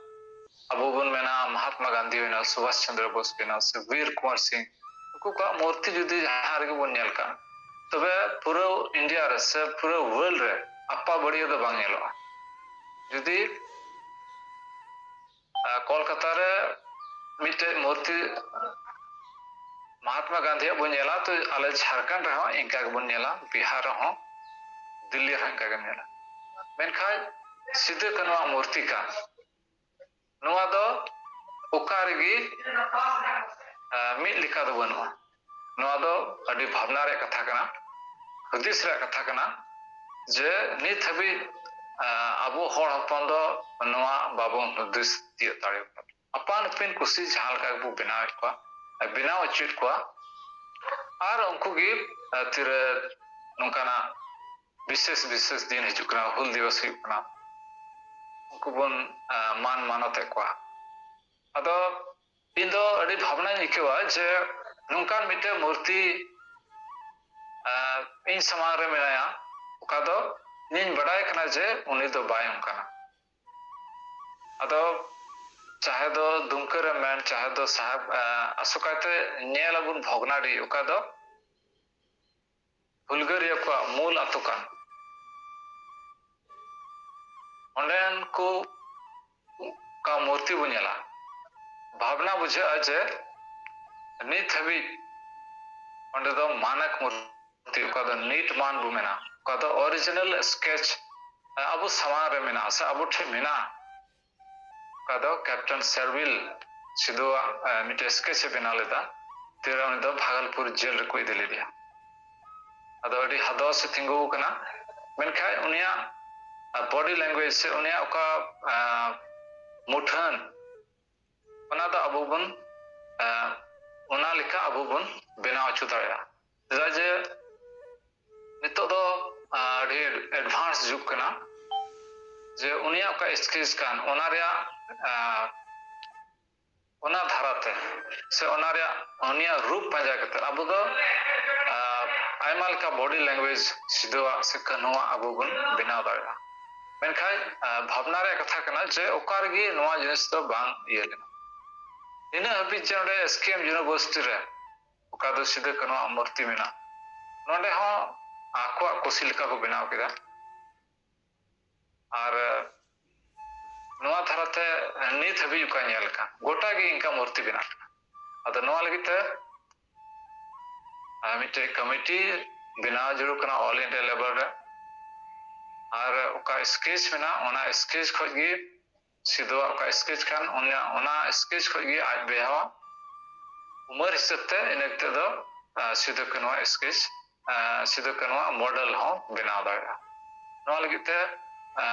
ᱟᱵᱚ ᱵᱚᱱ ᱢᱮᱱᱟ ᱢᱚᱦᱟᱛᱢᱟ ᱜᱟᱱᱫᱷᱤ ᱦᱩᱭᱱᱟ, ᱥᱩᱵᱷᱟᱥ ᱪᱚᱱᱫᱨᱚ ᱵᱳᱥ ᱦᱩᱭᱱᱟ, ᱥᱮ ᱵᱤᱨ ᱠᱩᱢᱟᱨ ᱥᱤᱝ, ᱩᱱᱠᱩ ᱠᱚᱣᱟᱜ ᱢᱩᱨᱛᱤ ᱡᱩᱫᱤ ᱡᱟᱦᱟᱸ ᱨᱮᱜᱮ ᱵᱚᱱ ᱧᱮᱞ ᱠᱟᱜ, ᱛᱚᱵᱮ ᱯᱩᱨᱟᱹ ᱤᱱᱰᱤᱭᱟ ᱨᱮ ᱥᱮ ᱯᱩᱨᱟᱹ ᱣᱟᱨᱞᱰ ᱨᱮ ᱟᱯᱟ ᱵᱟᱹᱲᱤᱭᱟᱹ ᱫᱚ ᱵᱟᱝ ᱧᱮᱞᱚᱜᱼᱟ᱾ ᱡᱩᱫᱤ ᱟᱨ ᱠᱳᱞᱠᱟᱛᱟ ᱨᱮ ᱢᱤᱫᱴᱮᱡ ᱢᱩᱨᱛᱤ ᱢᱚᱦᱟᱛᱢᱟ ᱜᱟᱱᱫᱷᱤᱭᱟᱜ ᱵᱚᱱ ᱧᱮᱞᱟ, ᱛᱚ ᱟᱞᱮ ᱡᱷᱟᱲᱠᱷᱚᱸᱰ ᱨᱮᱦᱚᱸ ᱤᱱᱠᱟ ᱜᱮᱵᱚᱱ ᱧᱮᱞᱟ, ᱵᱤᱦᱟᱨ ᱨᱮᱦᱚᱸ, ᱫᱤᱞᱞᱤ ᱨᱮᱦᱚᱸ ᱤᱱᱠᱟ ᱜᱮᱢ ᱧᱮᱞᱟ᱾ ᱢᱮᱱᱠᱷᱟᱱ ᱥᱤᱫᱩ ᱠᱟᱹᱱᱦᱩᱣᱟᱜ ᱢᱩᱨᱛᱤ ᱠᱟᱱ, ᱱᱚᱣᱟ ᱫᱚ ᱚᱠᱟ ᱨᱮᱜᱮ, ᱟᱸ, ᱢᱤᱫ ᱞᱮᱠᱟ ᱫᱚ ᱵᱟᱹᱱᱩᱜᱼᱟ᱾ ᱱᱚᱣᱟ ᱫᱚ ᱟᱹᱰᱤ ᱵᱷᱟᱵᱽᱱᱟ ᱨᱮᱭᱟᱜ ᱠᱟᱛᱷᱟ ᱠᱟᱱᱟ, ᱦᱩᱫᱤᱥ ᱨᱮᱭᱟᱜ ᱠᱟᱛᱷᱟ ᱠᱟᱱᱟ, ᱡᱮ ᱱᱤᱛ ᱦᱟᱹᱵᱤᱡ, ᱟᱸ, ᱟᱵᱚ ᱦᱚᱲ ᱦᱚᱯᱚᱱ ᱫᱚ ᱱᱚᱣᱟ ᱵᱟᱵᱚᱱ ᱦᱩᱫᱤᱥ ᱛᱤᱭᱳᱜ ᱫᱟᱲᱮᱭᱟᱜ ᱠᱟᱱᱟ᱾ ᱟᱯᱟᱱ ᱟᱹᱯᱤᱱ ᱠᱩᱥᱤ ᱡᱟᱦᱟᱸ ᱞᱮᱠᱟ ᱜᱮᱵᱚ ᱵᱮᱱᱟᱣᱮᱫ ᱠᱚᱣᱟ, ᱵᱮᱱᱟᱣ ᱦᱚᱪᱚᱭᱮᱫ ᱠᱚᱣᱟ, ᱟᱨ ᱩᱱᱠᱩ ᱜᱮ, ᱟᱸ, ᱛᱤᱨᱮ ᱱᱚᱝᱠᱟᱱᱟᱜ ᱵᱤᱥᱮᱥ ᱵᱤᱥᱮᱥ ᱫᱤᱱ ᱦᱤᱡᱩᱜ ᱠᱟᱱᱟ, ᱦᱩᱞ ᱫᱤᱵᱚᱥ ᱦᱩᱭᱩᱜ ᱠᱟᱱᱟ, ᱩᱱᱠᱩ ᱵᱚᱱ, ᱟᱸ, ᱢᱟᱱ ᱢᱟᱱᱚᱛᱮᱫ ᱠᱚᱣᱟ᱾ ᱟᱫᱚ ᱤᱧ ᱫᱚ ᱟᱹᱰᱤ ᱵᱷᱟᱵᱽᱱᱟᱧ ᱟᱹᱭᱠᱟᱹᱣᱟ ᱡᱮ ᱱᱚᱝᱠᱟᱱ ᱢᱤᱫᱴᱮᱱ ᱢᱩᱨᱛᱤ ᱤᱧ ᱥᱟᱢᱟᱝ ᱨᱮ ᱢᱮᱱᱟᱭᱟ, ᱚᱠᱟ ᱫᱚ ᱤᱧᱤᱧ ᱵᱟᱰᱟᱭ ᱠᱟᱱᱟ ᱡᱮ ᱩᱱᱤ ᱫᱚ ᱵᱟᱭ ᱚᱱᱠᱟᱱᱟ᱾ ᱟᱫᱚ ᱪᱟᱦᱮ ᱫᱚ ᱫᱩᱢᱠᱟᱹ ᱨᱮ ᱢᱮᱱ, ᱪᱟᱦᱮ ᱫᱚ ᱥᱟᱦᱮᱵ, ᱟᱥᱚᱠᱟᱭᱛᱮ ᱧᱮᱞ ᱟᱵᱚᱱ ᱵᱷᱚᱜᱽᱱᱟᱰᱤ, ᱚᱠᱟ ᱫᱚ ᱦᱩᱞᱜᱟᱹᱨᱤᱭᱟᱹ ᱠᱚᱣᱟᱜ ᱢᱩᱞ ᱟᱹᱛᱩ ᱠᱟᱱ᱾ ᱚᱸᱰᱮᱱ ᱠᱚ ᱚᱠᱟ ᱢᱩᱨᱛᱤ ᱵᱚᱱ ᱧᱮᱞᱟ, ᱵᱷᱟᱵᱽᱱᱟ ᱵᱩᱡᱷᱟᱹᱜᱼᱟ ᱡᱮ ᱱᱤᱛ ᱦᱟᱹᱵᱤᱡ ᱚᱸᱰᱮ ᱫᱚ ᱢᱟᱱᱚᱠ ᱢᱩᱨᱛᱤ, ᱚᱠᱟ ᱫᱚ ᱱᱤᱴ ᱢᱟᱱ ᱵᱚ ᱢᱮᱱᱟ, ᱚᱠᱟ ᱫᱚ original sketch ᱟᱵᱚ ᱥᱟᱢᱟᱝ ᱨᱮ ᱢᱮᱱᱟᱜᱼᱟ ᱥᱮ ᱟᱵᱚ ᱴᱷᱮᱱ ᱢᱮᱱᱟᱜᱼᱟ, ᱚᱠᱟ ᱫᱚ ᱠᱮᱯᱴᱮᱱ ᱥᱮᱨᱣᱤᱞ ᱥᱤᱫᱷᱩᱣᱟᱜ ᱢᱤᱫᱴᱮᱱ sketch ᱮ ᱵᱮᱱᱟᱣ ᱞᱮᱫᱟ᱾ ᱛᱤᱨᱮ ᱩᱱᱤ ᱫᱚ ᱵᱷᱟᱜᱚᱞᱯᱩᱨ ᱡᱮᱞ ᱨᱮᱠᱚ ᱤᱫᱤ ᱞᱮᱫᱮᱭᱟ᱾ ᱟᱫᱚ ᱟᱹᱰᱤ ᱦᱟᱫᱚᱥ ᱮ ᱛᱤᱸᱜᱩ ᱟᱠᱟᱱᱟ, ᱢᱮᱱᱠᱷᱟᱱ ᱩᱱᱤᱭᱟᱜ body language ᱥᱮ ᱩᱱᱤᱭᱟᱜ ᱚᱠᱟ ᱢᱩᱴᱷᱟᱹᱱ, ᱚᱱᱟ ᱫᱚ ᱟᱵᱚ ᱵᱚᱱ ᱚᱱᱟ ᱞᱮᱠᱟ ᱟᱵᱚ ᱵᱚᱱ ᱵᱮᱱᱟᱣ ᱦᱚᱪᱚ ᱫᱟᱲᱮᱭᱟᱜᱼᱟ᱾ ᱪᱮᱫᱟᱜ ᱡᱮ ᱱᱤᱛᱚᱜ ᱫᱚ ᱟᱹᱰᱤ advance ᱡᱩᱜᱽ ᱠᱟᱱᱟ, ᱡᱮ ᱩᱱᱤᱭᱟᱜ ᱚᱠᱟ sketch ᱠᱟᱱ, ᱚᱱᱟ ᱨᱮᱭᱟᱜ ᱚᱱᱟ ᱫᱷᱟᱨᱟᱛᱮ ᱥᱮ ᱚᱱᱟ ᱨᱮᱭᱟᱜ ᱩᱱᱤᱭᱟᱜ ᱨᱩᱯ ᱯᱟᱸᱡᱟ ᱠᱟᱛᱮ ᱟᱵᱚ ᱫᱚ ᱟᱭᱢᱟ ᱞᱮᱠᱟ body language ᱥᱤᱫᱷᱩᱣᱟᱜ ᱥᱮ ᱠᱟᱹᱱᱦᱩᱣᱟᱜ ᱟᱵᱚ ᱵᱚᱱ ᱵᱮᱱᱟᱣ ᱫᱟᱲᱮᱭᱟᱜᱼᱟ᱾ ᱢᱮᱱᱠᱷᱟᱱ ᱵᱷᱟᱵᱽᱱᱟ ᱨᱮᱭᱟᱜ ᱠᱟᱛᱷᱟ ᱠᱟᱱᱟ ᱡᱮ ᱚᱠᱟ ᱨᱮᱜᱮ ᱱᱚᱣᱟ ᱡᱤᱱᱤᱥ ᱫᱚ ᱵᱟᱝ ᱤᱭᱟᱹ ᱞᱮᱱᱟ᱾ ᱱᱤᱱᱟᱹᱜ ᱦᱟᱹᱵᱤᱡ ᱡᱮ ᱚᱸᱰᱮ SKM university ᱨᱮ ᱚᱠᱟ ᱫᱚ ᱥᱤᱫᱷᱩ ᱠᱟᱹᱱᱦᱩᱣᱟᱜ ᱢᱩᱨᱛᱤ ᱢᱮᱱᱟᱜᱼᱟ, ᱱᱚᱸᱰᱮ ᱦᱚᱸ ᱟᱠᱚᱣᱟᱜ ᱠᱩᱥᱤ ᱞᱮᱠᱟ ᱠᱚ ᱵᱮᱱᱟᱣ ᱠᱮᱫᱟ᱾ ᱟᱨ ᱱᱚᱣᱟ ᱫᱷᱟᱨᱟᱛᱮ ᱱᱤᱛ ᱦᱟᱹᱵᱤᱡ ᱚᱠᱟ ᱧᱮᱞ ᱟᱠᱟᱱ, ᱜᱚᱴᱟ ᱜᱮ ᱤᱱᱠᱟ ᱢᱩᱨᱛᱤ ᱵᱮᱱᱟᱣ ᱠᱟᱱᱟ᱾ ᱟᱫᱚ ᱱᱚᱣᱟ ᱞᱟᱹᱜᱤᱫ ᱛᱮ ᱢᱤᱫᱴᱮᱡ committee ᱵᱮᱱᱟᱣ ᱡᱟᱹᱨᱩᱲ ᱠᱟᱱᱟ all India level ᱨᱮ᱾ ᱟᱨ ᱚᱠᱟ sketch ᱢᱮᱱᱟᱜᱼᱟ, ᱚᱱᱟ sketch ᱠᱷᱚᱡ ᱜᱮ ᱥᱤᱫᱷᱩᱣᱟᱜ ᱚᱠᱟ sketch ᱠᱟᱱ, ᱚᱱᱟ sketch ᱠᱷᱚᱡ ᱜᱮ ᱟᱡ ᱵᱚᱭᱦᱟᱣᱟᱜ ᱩᱢᱮᱨ ᱦᱤᱥᱟᱹᱵ ᱛᱮ ᱤᱱᱟᱹ ᱠᱟᱛᱮ ᱫᱚ ᱥᱤᱫᱷᱩ ᱠᱟᱹᱱᱦᱩᱣᱟᱜ sketch, ᱥᱤᱫᱷᱩ ᱠᱟᱹᱱᱦᱩᱣᱟᱜ model ᱦᱚᱸ ᱵᱮᱱᱟᱣ ᱫᱟᱲᱮᱭᱟᱜᱼᱟ᱾ ᱱᱚᱣᱟ ᱞᱟᱹᱜᱤᱫ ᱛᱮ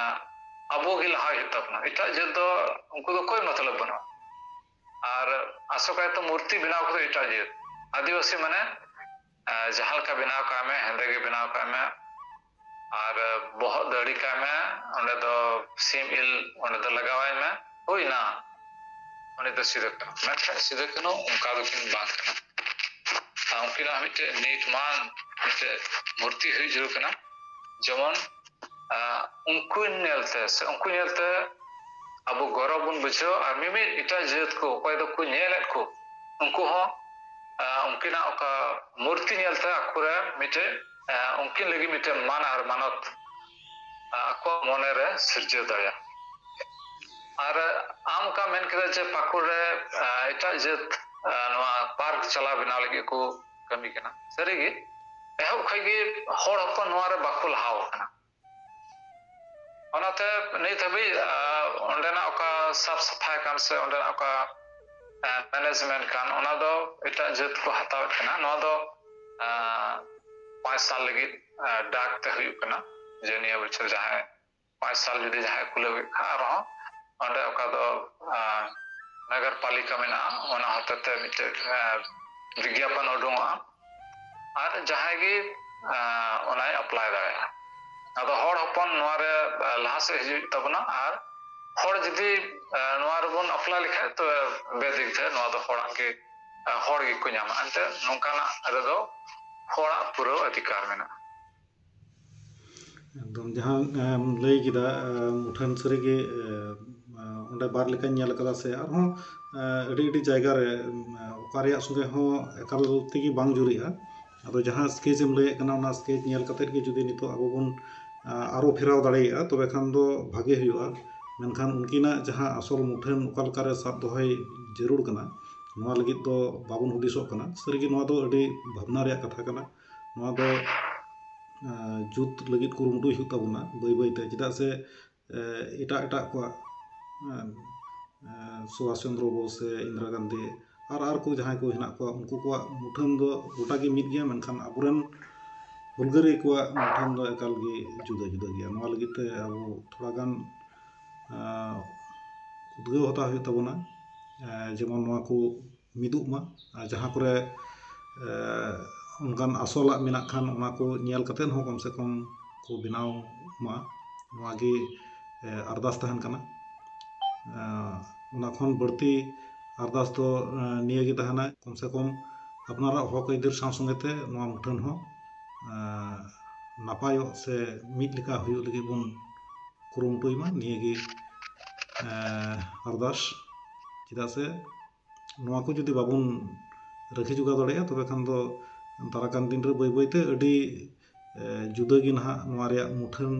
ᱟᱵᱚ ᱜᱮ ᱞᱟᱦᱟ ᱦᱩᱭᱩᱜ ᱛᱟᱵᱚᱱᱟ᱾ ᱮᱴᱟᱜ ᱡᱟᱹᱛ ᱫᱚ, ᱩᱱᱠᱩ ᱫᱚ ᱠᱳᱭ ᱢᱚᱛᱞᱚᱵ ᱵᱟᱹᱱᱩᱜᱼᱟ᱾ ᱟᱨ ᱟᱥᱚᱠᱟᱭᱛᱮ ᱢᱩᱨᱛᱤ ᱵᱮᱱᱟᱣ ᱠᱚᱫᱚ ᱮᱴᱟᱜ ᱡᱟᱹᱛ, ᱟᱹᱫᱤᱵᱟᱹᱥᱤ ᱢᱟᱱᱮ ᱡᱟᱦᱟᱸ ᱞᱮᱠᱟ ᱵᱮᱱᱟᱣ ᱠᱟᱜ ᱢᱮ, ᱦᱮᱸᱫᱮ ᱜᱮ ᱵᱮᱱᱟᱣ ᱠᱟᱜ ᱢᱮ, ᱟᱨ ᱵᱚᱦᱚᱜ ᱫᱟᱹᱲᱤ ᱠᱟᱜ ᱢᱮ, ᱚᱸᱰᱮ ᱫᱚ ᱥᱤᱢ ᱤᱞ ᱚᱸᱰᱮ ᱫᱚ ᱞᱟᱜᱟᱣᱟᱭ ᱢᱮ, ᱦᱩᱭᱱᱟ, ᱩᱱᱤ ᱫᱚ ᱥᱤᱫᱩ ᱠᱟᱹᱱᱦᱩ᱾ ᱢᱮᱱᱠᱷᱟᱱ ᱥᱤᱫᱩ ᱠᱟᱹᱱᱦᱩ ᱚᱱᱠᱟ ᱫᱚᱠᱤᱱ ᱵᱟᱝ ᱠᱟᱱᱟ᱾ ᱩᱱᱠᱤᱱᱟᱜ ᱢᱤᱫᱴᱮᱡ ᱱᱤᱨᱢᱟᱱ, ᱢᱤᱫᱴᱮᱡ ᱢᱩᱨᱛᱤ ᱦᱩᱭ ᱡᱟᱹᱨᱩᱲ ᱠᱟᱱᱟ᱾ ᱡᱮᱢᱚᱱ ᱟᱸ, ᱩᱱᱠᱩ ᱧᱮᱞᱛᱮ ᱥᱮ ᱩᱱᱠᱩ ᱧᱮᱞᱛᱮ ᱟᱵᱚ ᱜᱚᱨᱚᱵ ᱵᱚᱱ ᱵᱩᱡᱷᱟᱹᱣᱟ, ᱟᱨ ᱢᱤᱢᱤᱫ ᱮᱴᱟᱜ ᱡᱟᱹᱛ ᱠᱚ ᱚᱠᱚᱭ ᱫᱚᱠᱚ ᱧᱮᱞᱮᱫ ᱠᱚ, ᱩᱱᱠᱩ ᱦᱚᱸ ᱟᱸ, ᱩᱱᱠᱤᱱᱟᱜ ᱚᱠᱟ ᱢᱩᱨᱛᱤ ᱧᱮᱞᱛᱮ ᱟᱠᱚᱨᱮ ᱢᱤᱫᱴᱮᱡ, ᱟᱸ, ᱩᱱᱠᱤᱱ ᱞᱟᱹᱜᱤᱫ ᱢᱤᱫᱴᱮᱡ ᱢᱟᱱ ᱟᱨ ᱢᱟᱱᱚᱛ ᱟᱸ, ᱟᱠᱚᱣᱟᱜ ᱢᱚᱱᱮᱨᱮ ᱥᱤᱨᱡᱟᱹᱣ ᱫᱟᱲᱮᱭᱟᱜᱼᱟ᱾ ᱟᱨ ᱟᱢ ᱚᱠᱟ ᱢᱮᱱ ᱠᱮᱫᱟ ᱡᱮ ᱯᱟᱹᱠᱩᱲ ᱨᱮ ᱟᱸ, ᱮᱴᱟᱜ ᱡᱟᱹᱛ ᱟᱸ, ᱱᱚᱣᱟ ᱯᱟᱨᱠ ᱪᱟᱞᱟᱣ ᱵᱮᱱᱟᱣ ᱞᱟᱹᱜᱤᱫ ᱠᱚ ᱠᱟᱹᱢᱤ ᱠᱟᱱᱟ, ᱥᱟᱹᱨᱤᱜᱮ ᱮᱦᱚᱵ ᱠᱷᱚᱱ ᱜᱮ ᱦᱚᱲ ᱦᱚᱯᱚᱱ ᱱᱚᱣᱟ ᱨᱮ ᱵᱟᱠᱚ ᱞᱟᱦᱟᱣ ᱟᱠᱟᱱᱟ᱾ ᱚᱱᱟᱛᱮ ᱱᱤᱛ ᱦᱟᱹᱵᱤᱡ ᱟᱸ, ᱚᱸᱰᱮᱱᱟᱜ ᱚᱠᱟ ᱥᱟᱯᱷ ᱥᱟᱯᱷᱟᱭ ᱠᱟᱱ ᱥᱮ ᱚᱸᱰᱮᱱᱟᱜ ᱚᱠᱟ ᱢᱮᱱᱮᱡᱽᱢᱮᱱᱴ ᱠᱟᱱ, ᱚᱱᱟ ᱫᱚ ᱮᱴᱟᱜ ᱡᱟᱹᱛ ᱠᱚ ᱦᱟᱛᱟᱣᱮᱫ ᱠᱟᱱᱟ᱾ ᱱᱚᱣᱟ ᱫᱚ ᱟᱸ, ᱯᱟᱸᱪ ᱥᱟᱞ ᱞᱟᱹᱜᱤᱫ ᱟᱸ, ᱰᱟᱠ ᱛᱮ ᱦᱩᱭᱩᱜ ᱠᱟᱱᱟ, ᱡᱮ ᱱᱤᱭᱟᱹ ᱵᱚᱪᱷᱚᱨ ᱡᱟᱦᱟᱸᱭ ᱯᱟᱸᱪ ᱥᱟᱞ ᱡᱩᱫᱤ ᱡᱟᱦᱟᱸᱭ ᱠᱩᱞᱟᱹᱣ ᱠᱮᱫ ᱠᱷᱟᱱ, ᱟᱨᱦᱚᱸ ᱚᱸᱰᱮ ᱚᱠᱟ ᱫᱚ ᱟᱸ, ᱱᱚᱜᱚᱨ ᱯᱟᱞᱤᱠᱟ ᱢᱮᱱᱟᱜᱼᱟ, ᱚᱱᱟ ᱦᱚᱛᱮ ᱛᱮ ᱢᱤᱫᱴᱮᱡ ᱟᱸ, ᱵᱤᱜᱽᱜᱟᱯᱚᱱ ᱩᱰᱩᱝᱚᱜᱼᱟ, ᱟᱨ ᱡᱟᱦᱟᱸᱭ ᱜᱮ ᱟᱸ, ᱚᱱᱟᱭ ᱟᱯᱞᱟᱭ ᱫᱟᱲᱮᱭᱟᱜᱼᱟ᱾ ᱟᱫᱚ ᱦᱚᱲ ᱦᱚᱯᱚᱱ ᱱᱚᱣᱟ ᱨᱮ ᱟᱸ, ᱞᱟᱦᱟ ᱥᱮᱫ ᱦᱤᱡᱩᱜ ᱦᱩᱭᱩᱜ ᱛᱟᱵᱚᱱᱟ, ᱟᱨ ᱦᱚᱲ ᱡᱩᱫᱤ ᱟᱸ, ᱱᱚᱣᱟ ᱨᱮᱵᱚᱱ ᱟᱯᱞᱟᱭ ᱞᱮᱠᱷᱟᱡ, ᱛᱚᱵᱮ ᱵᱮᱫᱤᱠ ᱛᱮ ᱱᱚᱣᱟ ᱫᱚ ᱦᱚᱲᱟᱜ ᱜᱮ, ᱟᱸ, ᱦᱚᱲ ᱜᱮᱠᱚ ᱧᱟᱢᱟ᱾ ᱮᱱᱛᱮ ᱱᱚᱝᱠᱟᱱᱟᱜ ᱨᱮᱫᱚ ᱦᱚᱲᱟᱜ ᱯᱩᱨᱟᱹ ᱚᱫᱷᱤᱠᱟᱨ ᱢᱮᱱᱟᱜᱼᱟ᱾ ᱮᱠᱫᱚᱢ ᱡᱟᱦᱟᱸ ᱮᱢ ᱞᱟᱹᱭ ᱠᱮᱫᱟ, ᱮ, ᱢᱩᱴᱷᱟᱹᱱ ᱥᱟᱹᱨᱤᱜᱮ, ᱮ, ᱚᱸᱰᱮ ᱵᱟᱨ ᱞᱮᱠᱟᱧ ᱧᱮᱞ ᱟᱠᱟᱫᱟ ᱥᱮ ᱟᱨᱦᱚᱸ, ᱮ, ᱟᱹᱰᱤ ᱟᱹᱰᱤ ᱡᱟᱭᱜᱟ ᱨᱮ, ᱮ, ᱚᱠᱟ ᱨᱮᱭᱟᱜ ᱥᱚᱸᱜᱮ ᱦᱚᱸ ᱮᱠᱟᱞ ᱛᱮᱜᱮ ᱵᱟᱝ ᱡᱩᱨᱤᱜᱼᱟ᱾ ᱟᱫᱚ ᱡᱟᱦᱟᱸ ᱥᱠᱮᱪ ᱮᱢ ᱞᱟᱹᱭᱮᱫ ᱠᱟᱱᱟ, ᱚᱱᱟ ᱥᱠᱮᱪ ᱧᱮᱞ ᱠᱟᱛᱮᱫ ᱜᱮ ᱡᱩᱫᱤ ᱱᱤᱛᱚᱜ ᱟᱵᱚ ᱵᱚᱱ, ᱟ, ᱟᱨᱚ ᱯᱷᱮᱨᱟᱣ ᱫᱟᱲᱮᱭᱟᱜᱼᱟ, ᱛᱚᱵᱮ ᱠᱷᱟᱱ ᱫᱚ ᱵᱷᱟᱜᱮ ᱦᱩᱭᱩᱜᱼᱟ᱾ ᱢᱮᱱᱠᱷᱟᱱ ᱩᱱᱠᱤᱱᱟᱜ ᱡᱟᱦᱟᱸ ᱟᱥᱚᱞ ᱢᱩᱴᱷᱟᱹᱱ ᱚᱠᱟ ᱞᱮᱠᱟᱨᱮ ᱥᱟᱵ ᱫᱚᱦᱚᱭ ᱡᱟᱹᱨᱩᱲ ᱠᱟᱱᱟ, ᱱᱚᱣᱟ ᱞᱟᱹᱜᱤᱫ ᱫᱚ ᱵᱟᱵᱚᱱ ᱦᱩᱫᱤᱥᱚᱜ ᱠᱟᱱᱟ᱾ ᱥᱟᱹᱨᱤᱜᱮ ᱱᱚᱣᱟ ᱫᱚ ᱟᱹᱰᱤ ᱵᱷᱟᱵᱽᱱᱟ ᱨᱮᱭᱟᱜ ᱠᱟᱛᱷᱟ ᱠᱟᱱᱟ᱾ ᱱᱚᱣᱟ ᱫᱚ ᱟᱸ, ᱡᱩᱛ ᱞᱟᱹᱜᱤᱫ ᱠᱩᱨᱩᱢᱩᱴᱩᱭ ᱦᱩᱭᱩᱜ ᱛᱟᱵᱚᱱᱟ ᱵᱟᱹᱭ ᱵᱟᱹᱭᱛᱮ, ᱪᱮᱫᱟᱜ ᱥᱮ, ᱮ, ᱮᱴᱟᱜ ᱮᱴᱟᱜ ᱠᱚᱣᱟᱜ, ᱮ, ᱮ, ᱥᱩᱵᱷᱟᱥ ᱪᱚᱱᱫᱨᱚ ᱵᱳᱥ ᱥᱮ ᱤᱱᱫᱤᱨᱟ ᱜᱟᱱᱫᱷᱤ ᱟᱨ ᱟᱨ ᱠᱚ ᱡᱟᱦᱟᱸᱭ ᱠᱚ ᱦᱮᱱᱟᱜ ᱠᱚᱣᱟ, ᱩᱱᱠᱩ ᱠᱚᱣᱟᱜ ᱢᱩᱴᱷᱟᱹᱱ ᱫᱚ ᱜᱚᱴᱟ ᱜᱮ ᱢᱤᱫ ᱜᱮᱭᱟ, ᱢᱮᱱᱠᱷᱟᱱ ᱟᱵᱚᱨᱮᱱ ᱦᱩᱞᱜᱟᱹᱨᱤᱭᱟᱹ ᱠᱚᱣᱟᱜ ᱢᱩᱴᱷᱟᱹᱱ ᱫᱚ ᱮᱠᱟᱞ ᱜᱮ ᱡᱩᱫᱟᱹ ᱡᱩᱫᱟᱹ ᱜᱮᱭᱟ᱾ ᱱᱚᱣᱟ ᱞᱟᱹᱜᱤᱫ ᱛᱮ ᱟᱵᱚ ᱛᱷᱚᱲᱟ ᱜᱟᱱ, ᱮ, ᱩᱫᱽᱜᱟᱹᱣ ᱦᱟᱛᱟᱣ ᱦᱩᱭᱩᱜ ᱛᱟᱵᱚᱱᱟ, ᱮ, ᱡᱮᱢᱚᱱ ᱱᱚᱣᱟ ᱠᱚ ᱢᱤᱫᱚᱜ ᱢᱟ᱾ ᱟᱨ ᱡᱟᱦᱟᱸ ᱠᱚᱨᱮ, ᱮ, ᱚᱱᱠᱟᱱ ᱟᱥᱚᱞᱟᱜ ᱢᱮᱱᱟᱜ ᱠᱷᱟᱱ, ᱚᱱᱟ ᱠᱚ ᱧᱮᱞ ᱠᱟᱛᱮᱫ ᱦᱚᱸ ᱠᱚᱢ ᱥᱮ ᱠᱚᱢ ᱠᱚ ᱵᱮᱱᱟᱣ ᱢᱟ, ᱱᱚᱣᱟ ᱜᱮ, ᱮ, ᱟᱨᱫᱟᱥ ᱛᱟᱦᱮᱱ ᱠᱟᱱᱟ᱾ ᱮ, ᱚᱱᱟ ᱠᱷᱚᱱ ᱵᱟᱹᱲᱛᱤ ᱟᱨᱫᱟᱥ ᱫᱚ, ᱮ, ᱱᱤᱭᱟᱹ ᱜᱮ ᱛᱟᱦᱮᱱᱟ, ᱠᱚᱢ ᱥᱮ ᱠᱚᱢ ᱟᱯᱱᱟᱨᱟᱜ ᱦᱚᱠ ᱟᱹᱭᱫᱟᱹᱨ ᱥᱟᱶ ᱥᱚᱸᱜᱮ ᱛᱮ ᱱᱚᱣᱟ ᱢᱩᱴᱷᱟᱹᱱ ᱦᱚᱸ ᱱᱟᱯᱟᱭᱚᱜ ᱥᱮ ᱢᱤᱫ ᱞᱮᱠᱟ ᱦᱩᱭᱩᱜ ᱞᱟᱹᱜᱤᱫ ᱵᱚᱱ ᱠᱩᱨᱩᱢᱩᱴᱩᱭ ᱢᱟ, ᱱᱤᱭᱟᱹ ᱜᱮ ᱟᱨᱫᱟᱥ᱾ ᱪᱮᱫᱟᱜ ᱥᱮ ᱱᱚᱣᱟ ᱠᱚ ᱡᱩᱫᱤ ᱵᱟᱵᱚᱱ ᱨᱟᱹᱠᱷᱤ ᱡᱚᱜᱟᱣ ᱫᱟᱲᱮᱭᱟᱜᱼᱟ, ᱛᱚᱵᱮ ᱠᱷᱟᱱ ᱫᱚ ᱫᱟᱨᱟᱭ ᱠᱟᱱ ᱫᱤᱱ ᱨᱮ ᱵᱟᱹᱭ ᱵᱟᱹᱭ ᱛᱮ ᱟᱹᱰᱤ ᱡᱩᱫᱟᱹ ᱜᱮ ᱱᱟᱦᱟᱜ ᱱᱚᱣᱟ ᱨᱮᱭᱟᱜ ᱢᱩᱴᱷᱟᱹᱱ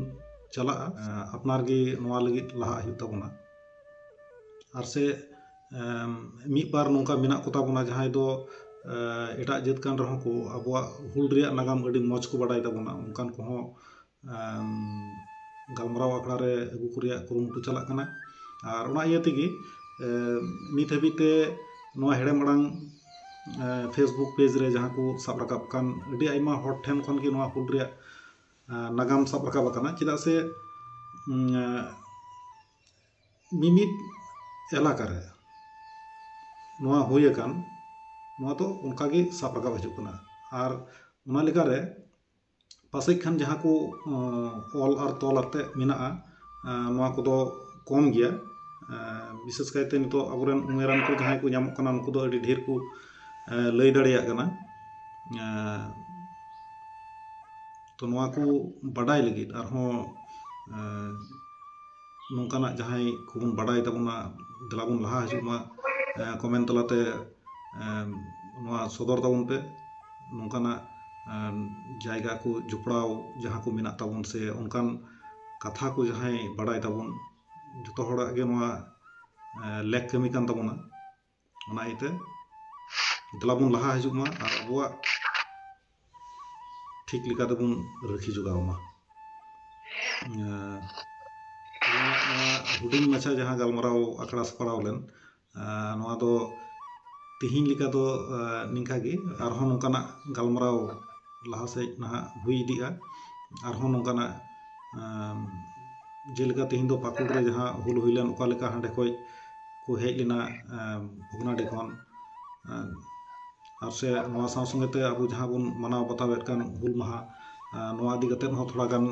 ᱪᱟᱞᱟᱜᱼᱟ᱾ ᱟᱯᱱᱟᱨ ᱜᱮ ᱱᱚᱣᱟ ᱞᱟᱹᱜᱤᱫ ᱞᱟᱦᱟᱜ ᱦᱩᱭᱩᱜ ᱛᱟᱵᱚᱱᱟ᱾ ᱟᱨ ᱥᱮ ᱢᱤᱫ ᱵᱟᱨ ᱱᱚᱝᱠᱟ ᱢᱮᱱᱟᱜ ᱠᱚᱛᱟ ᱵᱚᱱᱟ, ᱡᱟᱦᱟᱸᱭ ᱫᱚ ᱮᱴᱟᱜ ᱡᱟᱹᱛ ᱠᱟᱱ ᱨᱮᱦᱚᱸ ᱠᱚ ᱟᱵᱚᱣᱟᱜ ᱦᱩᱞ ᱨᱮᱭᱟᱜ ᱱᱟᱜᱟᱢ ᱟᱹᱰᱤ ᱢᱚᱡᱽ ᱠᱚ ᱵᱟᱰᱟᱭ ᱛᱟᱵᱚᱱᱟ, ᱚᱱᱠᱟᱱ ᱠᱚᱦᱚᱸ ᱜᱟᱞᱢᱟᱨᱟᱣ ᱟᱠᱷᱲᱟ ᱨᱮ ᱟᱹᱜᱩ ᱠᱚ ᱨᱮᱭᱟᱜ ᱠᱩᱨᱩᱢᱩᱴᱩ ᱪᱟᱞᱟᱜ ᱠᱟᱱᱟ᱾ ᱟᱨ ᱚᱱᱟ ᱤᱭᱟᱹ ᱛᱮᱜᱮ ᱱᱤᱛ ᱦᱟᱹᱵᱤᱡ ᱛᱮ ᱱᱚᱣᱟ ᱦᱮᱲᱮᱢ ᱟᱲᱟᱝ Facebook page ᱨᱮ ᱡᱟᱦᱟᱸ ᱠᱚ ᱥᱟᱵ ᱨᱟᱠᱟᱵ ᱠᱟᱱ, ᱟᱹᱰᱤ ᱟᱭᱢᱟ ᱦᱚᱲ ᱴᱷᱮᱱ ᱠᱷᱚᱱ ᱜᱮ ᱱᱚᱣᱟ ᱦᱩᱞ ᱨᱮᱭᱟᱜ ᱱᱟᱜᱟᱢ ᱥᱟᱵ ᱨᱟᱠᱟᱵ ᱟᱠᱟᱱᱟ᱾ ᱪᱮᱫᱟᱜ ᱥᱮ ᱢᱤᱢᱤᱫ ᱮᱞᱟᱠᱟ ᱨᱮ ᱱᱚᱣᱟ ᱦᱩᱭ ᱟᱠᱟᱱ, ᱱᱚᱣᱟ ᱫᱚ ᱚᱱᱠᱟ ᱜᱮ ᱥᱟᱵ ᱨᱟᱠᱟᱵ ᱦᱤᱡᱩᱜ ᱠᱟᱱᱟ᱾ ᱟᱨ ᱚᱱᱟ ᱞᱮᱠᱟᱨᱮ ᱯᱟᱥᱮᱡ ᱠᱷᱟᱱ ᱡᱟᱦᱟᱸ ᱠᱚ ᱚᱞ ᱟᱨ ᱛᱚᱞ ᱟᱛᱮ ᱢᱮᱱᱟᱜᱼᱟ, ᱱᱚᱣᱟ ᱠᱚᱫᱚ ᱠᱚᱢ ᱜᱮᱭᱟ᱾ ᱵᱤᱥᱮᱥ ᱠᱟᱭᱛᱮ ᱱᱤᱛᱚᱜ ᱟᱵᱚᱨᱮᱱ ᱩᱢᱮᱨᱟᱱ ᱠᱚ ᱡᱟᱦᱟᱸᱭ ᱠᱚ ᱧᱟᱢᱚᱜ ᱠᱟᱱᱟ, ᱩᱱᱠᱩ ᱫᱚ ᱟᱹᱰᱤ ᱰᱷᱮᱨ ᱠᱚ ᱞᱟᱹᱭ ᱫᱟᱲᱮᱭᱟᱜ ᱠᱟᱱᱟ᱾ ᱛᱚ ᱱᱚᱣᱟ ᱠᱚ ᱵᱟᱰᱟᱭ ᱞᱟᱹᱜᱤᱫ ᱟᱨᱦᱚᱸ ᱱᱚᱝᱠᱟᱱᱟᱜ ᱡᱟᱦᱟᱸᱭ ᱠᱚᱵᱚᱱ ᱵᱟᱰᱟᱭ ᱛᱟᱵᱚᱱᱟ, ᱫᱮᱞᱟ ᱵᱚᱱ ᱞᱟᱦᱟ ᱦᱤᱡᱩᱜ ᱢᱟ᱾ ᱠᱚᱢᱮᱱᱴ ᱛᱟᱞᱟᱛᱮ ᱱᱚᱣᱟ ᱥᱚᱫᱚᱨ ᱛᱟᱵᱚᱱ ᱯᱮ᱾ ᱱᱚᱝᱠᱟᱱᱟᱜ ᱡᱟᱭᱜᱟ ᱠᱚ ᱡᱚᱯᱲᱟᱣ ᱡᱟᱦᱟᱸ ᱠᱚ ᱢᱮᱱᱟᱜ ᱛᱟᱵᱚᱱ ᱥᱮ ᱚᱱᱠᱟᱱ ᱠᱟᱛᱷᱟ ᱠᱚ ᱡᱟᱦᱟᱸᱭ ᱵᱟᱰᱟᱭ ᱛᱟᱵᱚᱱ, ᱡᱚᱛᱚ ᱦᱚᱲᱟᱜ ᱜᱮ ᱱᱚᱣᱟ ᱞᱮᱠ ᱠᱟᱹᱢᱤ ᱠᱟᱱ ᱛᱟᱵᱚᱱᱟ᱾ ᱚᱱᱟ ᱤᱭᱟᱹᱛᱮ ᱫᱮᱞᱟ ᱵᱚᱱ ᱞᱟᱦᱟ ᱦᱤᱡᱩᱜ ᱢᱟ ᱟᱨ ᱟᱵᱚᱣᱟᱜ ᱴᱷᱤᱠ ᱞᱮᱠᱟ ᱛᱮᱵᱚᱱ ᱨᱟᱹᱠᱷᱤ ᱡᱚᱜᱟᱣ ᱢᱟ᱾ ᱱᱚᱣᱟ ᱦᱩᱰᱤᱧ ᱢᱟᱪᱷᱟ ᱡᱟᱦᱟᱸ ᱜᱟᱞᱢᱟᱨᱟᱣ ᱟᱠᱷᱲᱟ ᱥᱟᱯᱲᱟᱣ ᱞᱮᱱ, ᱱᱚᱣᱟ ᱫᱚ ᱛᱤᱦᱤᱧ ᱞᱮᱠᱟ ᱫᱚ ᱱᱤᱝᱠᱟ ᱜᱮ᱾ ᱟᱨᱦᱚᱸ ᱱᱚᱝᱠᱟᱱᱟᱜ ᱜᱟᱞᱢᱟᱨᱟᱣ ᱞᱟᱦᱟ ᱥᱮᱫ ᱱᱟᱦᱟᱜ ᱦᱩᱭ ᱤᱫᱤᱜᱼᱟ᱾ ᱟᱨᱦᱚᱸ ᱱᱚᱝᱠᱟᱱᱟᱜ ᱡᱮᱞᱮᱠᱟ ᱛᱤᱦᱤᱧ ᱫᱚ ᱯᱟᱹᱠᱩᱲ ᱨᱮ ᱡᱟᱦᱟᱸ ᱦᱩᱞ ᱦᱩᱭ ᱞᱮᱱ, ᱚᱠᱟ ᱞᱮᱠᱟ ᱦᱟᱸᱰᱮ ᱠᱷᱚᱡ ᱠᱚ ᱦᱮᱡ ᱞᱮᱱᱟ ᱵᱷᱚᱜᱽᱱᱟᱰᱤ ᱠᱷᱚᱱ, ᱟᱨ ᱥᱮ ᱱᱚᱣᱟ ᱥᱟᱶ ᱥᱚᱸᱜᱮ ᱛᱮ ᱟᱵᱚ ᱡᱟᱦᱟᱸ ᱵᱚᱱ ᱢᱟᱱᱟᱣ ᱵᱟᱛᱟᱣᱮᱫ ᱠᱟᱱ ᱦᱩᱞ ᱢᱟᱦᱟ, ᱱᱚᱣᱟ ᱤᱫᱤ ᱠᱟᱛᱮᱫ ᱦᱚᱸ ᱛᱷᱚᱲᱟ ᱜᱟᱱ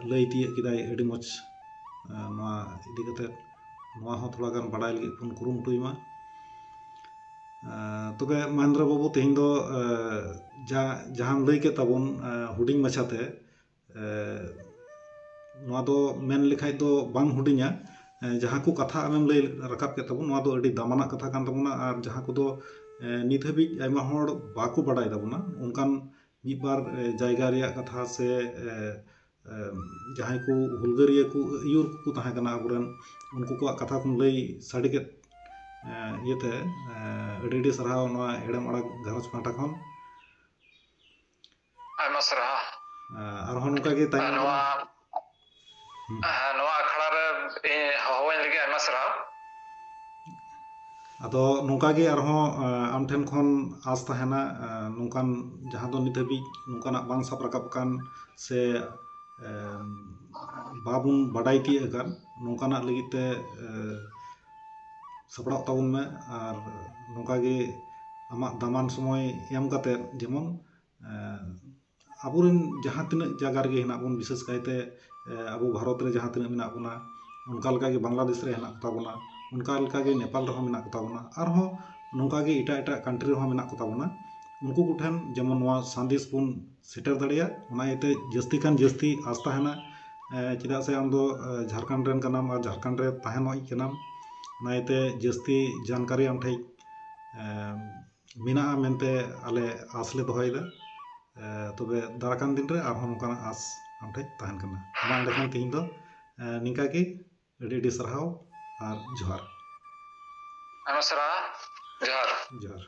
ᱞᱟᱹᱭ ᱛᱤᱭᱟᱹᱜ ᱠᱮᱫᱟᱭ, ᱟᱹᱰᱤ ᱢᱚᱡᱽ᱾ ᱱᱚᱣᱟ ᱤᱫᱤ ᱠᱟᱛᱮᱫ ᱱᱚᱣᱟ ᱦᱚᱸ ᱛᱷᱚᱲᱟ ᱜᱟᱱ ᱵᱟᱰᱟᱭ ᱞᱟᱹᱜᱤᱫ ᱵᱚᱱ ᱠᱩᱨᱩᱢᱩᱴᱩᱭ ᱢᱟ᱾ ᱛᱚᱵᱮ ᱢᱚᱦᱮᱱᱫᱨᱚ ᱵᱟᱹᱵᱩ, ᱛᱮᱦᱮᱧ ᱫᱚ ᱡᱟ ᱡᱟᱦᱟᱸᱢ ᱞᱟᱹᱭ ᱠᱮᱫ ᱛᱟᱵᱚᱱ ᱦᱩᱰᱤᱧ ᱢᱟᱪᱷᱟᱛᱮ, ᱱᱚᱣᱟ ᱫᱚ ᱢᱮᱱ ᱞᱮᱠᱷᱟᱡ ᱫᱚ ᱵᱟᱝ ᱦᱩᱰᱤᱧᱟ᱾ ᱡᱟᱦᱟᱸ ᱠᱚ ᱠᱟᱛᱷᱟ ᱟᱢᱮᱢ ᱞᱟᱹᱭ ᱨᱟᱠᱟᱵ ᱠᱮᱫ ᱛᱟᱵᱚᱱ, ᱱᱚᱣᱟ ᱫᱚ ᱟᱹᱰᱤ ᱫᱟᱢᱟᱱᱟᱜ ᱠᱟᱛᱷᱟ ᱠᱟᱱ ᱛᱟᱵᱚᱱᱟ᱾ ᱟᱨ ᱡᱟᱦᱟᱸ ᱠᱚᱫᱚ ᱱᱤᱛ ᱦᱟᱹᱵᱤᱡ ᱟᱭᱢᱟ ᱦᱚᱲ ᱵᱟᱠᱚ ᱵᱟᱰᱟᱭ ᱛᱟᱵᱚᱱᱟ, ᱚᱱᱠᱟᱱ ᱢᱤᱫ ᱵᱟᱨ ᱡᱟᱭᱜᱟ ᱨᱮᱭᱟᱜ ᱠᱟᱛᱷᱟ ᱥᱮ ᱡᱟᱦᱟᱸᱭ ᱠᱚ ᱦᱩᱞᱜᱟᱹᱨᱤᱭᱟᱹ ᱠᱚ ᱟᱹᱭᱩᱨ ᱠᱚᱠᱚ ᱛᱟᱦᱮᱸ ᱠᱟᱱᱟ ᱟᱵᱚᱨᱮᱱ, ᱩᱱᱠᱩ ᱠᱚᱣᱟᱜ ᱠᱟᱛᱷᱟ ᱠᱚᱢ ᱞᱟᱹᱭ ᱥᱟᱰᱮ ᱠᱮᱫ ᱤᱭᱟᱹᱛᱮ ᱟᱹᱰᱤ ᱟᱹᱰᱤ ᱥᱟᱨᱦᱟᱣ ᱱᱚᱣᱟ ᱦᱮᱲᱮᱢ ᱟᱲᱟᱜ ᱜᱷᱟᱨᱚᱸᱡᱽ ᱯᱟᱦᱴᱟ ᱠᱷᱚᱱ᱾ ᱟᱭᱢᱟ ᱥᱟᱨᱦᱟᱣ᱾ ᱟᱨᱦᱚᱸ ᱱᱚᱝᱠᱟ ᱜᱮ ᱛᱟᱭᱚᱢ ᱱᱚᱣᱟ ᱦᱮᱸ, ᱱᱚᱣᱟ ᱟᱠᱷᱲᱟ ᱨᱮ ᱦᱚᱦᱚᱣᱟᱹᱧ ᱞᱟᱹᱜᱤᱫ ᱟᱭᱢᱟ ᱥᱟᱨᱦᱟᱣ᱾ ᱟᱫᱚ ᱱᱚᱝᱠᱟ ᱜᱮ ᱟᱨᱦᱚᱸ ᱟᱢ ᱴᱷᱮᱱ ᱠᱷᱚᱱ ᱟᱸᱥ ᱛᱟᱦᱮᱱᱟ, ᱱᱚᱝᱠᱟᱱ ᱡᱟᱦᱟᱸ ᱫᱚ ᱱᱤᱛ ᱦᱟᱹᱵᱤᱡ ᱱᱚᱝᱠᱟᱱᱟᱜ ᱵᱟᱝ ᱥᱟᱵ ᱨᱟᱠᱟᱵ ᱟᱠᱟᱱ ᱥᱮ ᱵᱟᱵᱚᱱ ᱵᱟᱰᱟᱭ ᱛᱤᱭᱟᱹᱜ ᱟᱠᱟᱫ, ᱱᱚᱝᱠᱟᱱᱟᱜ ᱞᱟᱹᱜᱤᱫ ᱛᱮ ᱥᱟᱯᱲᱟᱜ ᱛᱟᱵᱚᱱ ᱢᱮ᱾ ᱟᱨ ᱱᱚᱝᱠᱟ ᱜᱮ ᱟᱢᱟᱜ ᱫᱟᱢᱟᱱ ᱥᱚᱢᱚᱭ ᱮᱢ ᱠᱟᱛᱮ ᱡᱮᱢᱚᱱ ᱟᱵᱚᱨᱮᱱ ᱡᱟᱦᱟᱸ ᱛᱤᱱᱟᱹᱜ ᱡᱟᱭᱜᱟ ᱨᱮᱜᱮ ᱦᱮᱱᱟᱜ ᱵᱚᱱ, ᱵᱤᱥᱮᱥ ᱠᱟᱭᱛᱮ ᱟᱵᱚ ᱵᱷᱟᱨᱚᱛ ᱨᱮ ᱡᱟᱦᱟᱸ ᱛᱤᱱᱟᱹᱜ ᱢᱮᱱᱟᱜ ᱵᱚᱱᱟ, ᱚᱱᱠᱟ ᱞᱮᱠᱟᱜᱮ ᱵᱟᱝᱞᱟᱫᱮᱥ ᱨᱮ ᱦᱮᱱᱟᱜ ᱠᱚᱛᱟ ᱵᱚᱱᱟ, ᱚᱱᱠᱟ ᱞᱮᱠᱟᱜᱮ ᱱᱮᱯᱟᱞ ᱨᱮᱦᱚᱸ ᱢᱮᱱᱟᱜ ᱠᱚᱛᱟ ᱵᱚᱱᱟ, ᱟᱨᱦᱚᱸ ᱱᱚᱝᱠᱟᱜᱮ ᱮᱴᱟᱜ ᱮᱴᱟᱜ ᱠᱟᱱᱴᱨᱤ ᱨᱮᱦᱚᱸ ᱢᱮᱱᱟᱜ ᱠᱚᱛᱟ ᱵᱚᱱᱟ᱾ ᱩᱱᱠᱩ ᱠᱚᱴᱷᱮᱱ ᱡᱮᱢᱚᱱ ᱱᱚᱣᱟ ᱥᱟᱸᱫᱮᱥ ᱵᱚᱱ ᱥᱮᱴᱮᱨ ᱫᱟᱲᱮᱭᱟᱜ, ᱚᱱᱟ ᱤᱭᱟᱹᱛᱮ ᱡᱟᱹᱥᱛᱤ ᱠᱷᱟᱱ ᱡᱟᱹᱥᱛᱤ ᱟᱸᱥ ᱛᱟᱦᱮᱱᱟ᱾ ᱪᱮᱫᱟᱜ ᱥᱮ ᱟᱢ ᱫᱚ ᱡᱷᱟᱲᱠᱷᱚᱸᱰ ᱨᱮᱱ ᱠᱟᱱᱟᱢ ᱟᱨ ᱡᱷᱟᱲᱠᱷᱚᱸᱰ ᱨᱮ ᱛᱟᱦᱮᱱᱚᱜ ᱠᱟᱱᱟᱢ, ᱚᱱᱟ ᱤᱭᱟᱹᱛᱮ ᱡᱟᱹᱥᱛᱤ ᱡᱟᱱᱠᱟᱨᱤ ᱟᱢ ᱴᱷᱮᱱ ᱢᱮᱱᱟᱜᱼᱟ ᱢᱮᱱᱛᱮ ᱟᱞᱮ ᱟᱸᱥ ᱞᱮ ᱫᱚᱦᱚᱭᱮᱫᱟ᱾ ᱛᱚᱵᱮ ᱫᱟᱨᱟᱠᱟᱱ ᱫᱤᱱ ᱨᱮ ᱟᱨᱦᱚᱸ ᱱᱚᱝᱠᱟᱱᱟᱜ ᱟᱸᱥ ᱟᱢ ᱴᱷᱮᱱ ᱛᱟᱦᱮᱱ ᱠᱟᱱᱟ᱾ ᱢᱟ ᱮᱸᱰᱮᱠᱷᱟᱱ ᱛᱮᱦᱮᱧ ᱫᱚ ᱱᱤᱝᱠᱟ ᱜᱮ᱾ ᱟᱹᱰᱤ ᱟᱹᱰᱤ ᱥᱟᱨᱦᱟᱣ ᱟᱨ ᱡᱚᱦᱟᱨ᱾ ᱟᱭᱢᱟ ᱥᱟᱨᱦᱟᱣ᱾ ᱡᱚᱦᱟᱨ᱾ ᱡᱚᱦᱟᱨ᱾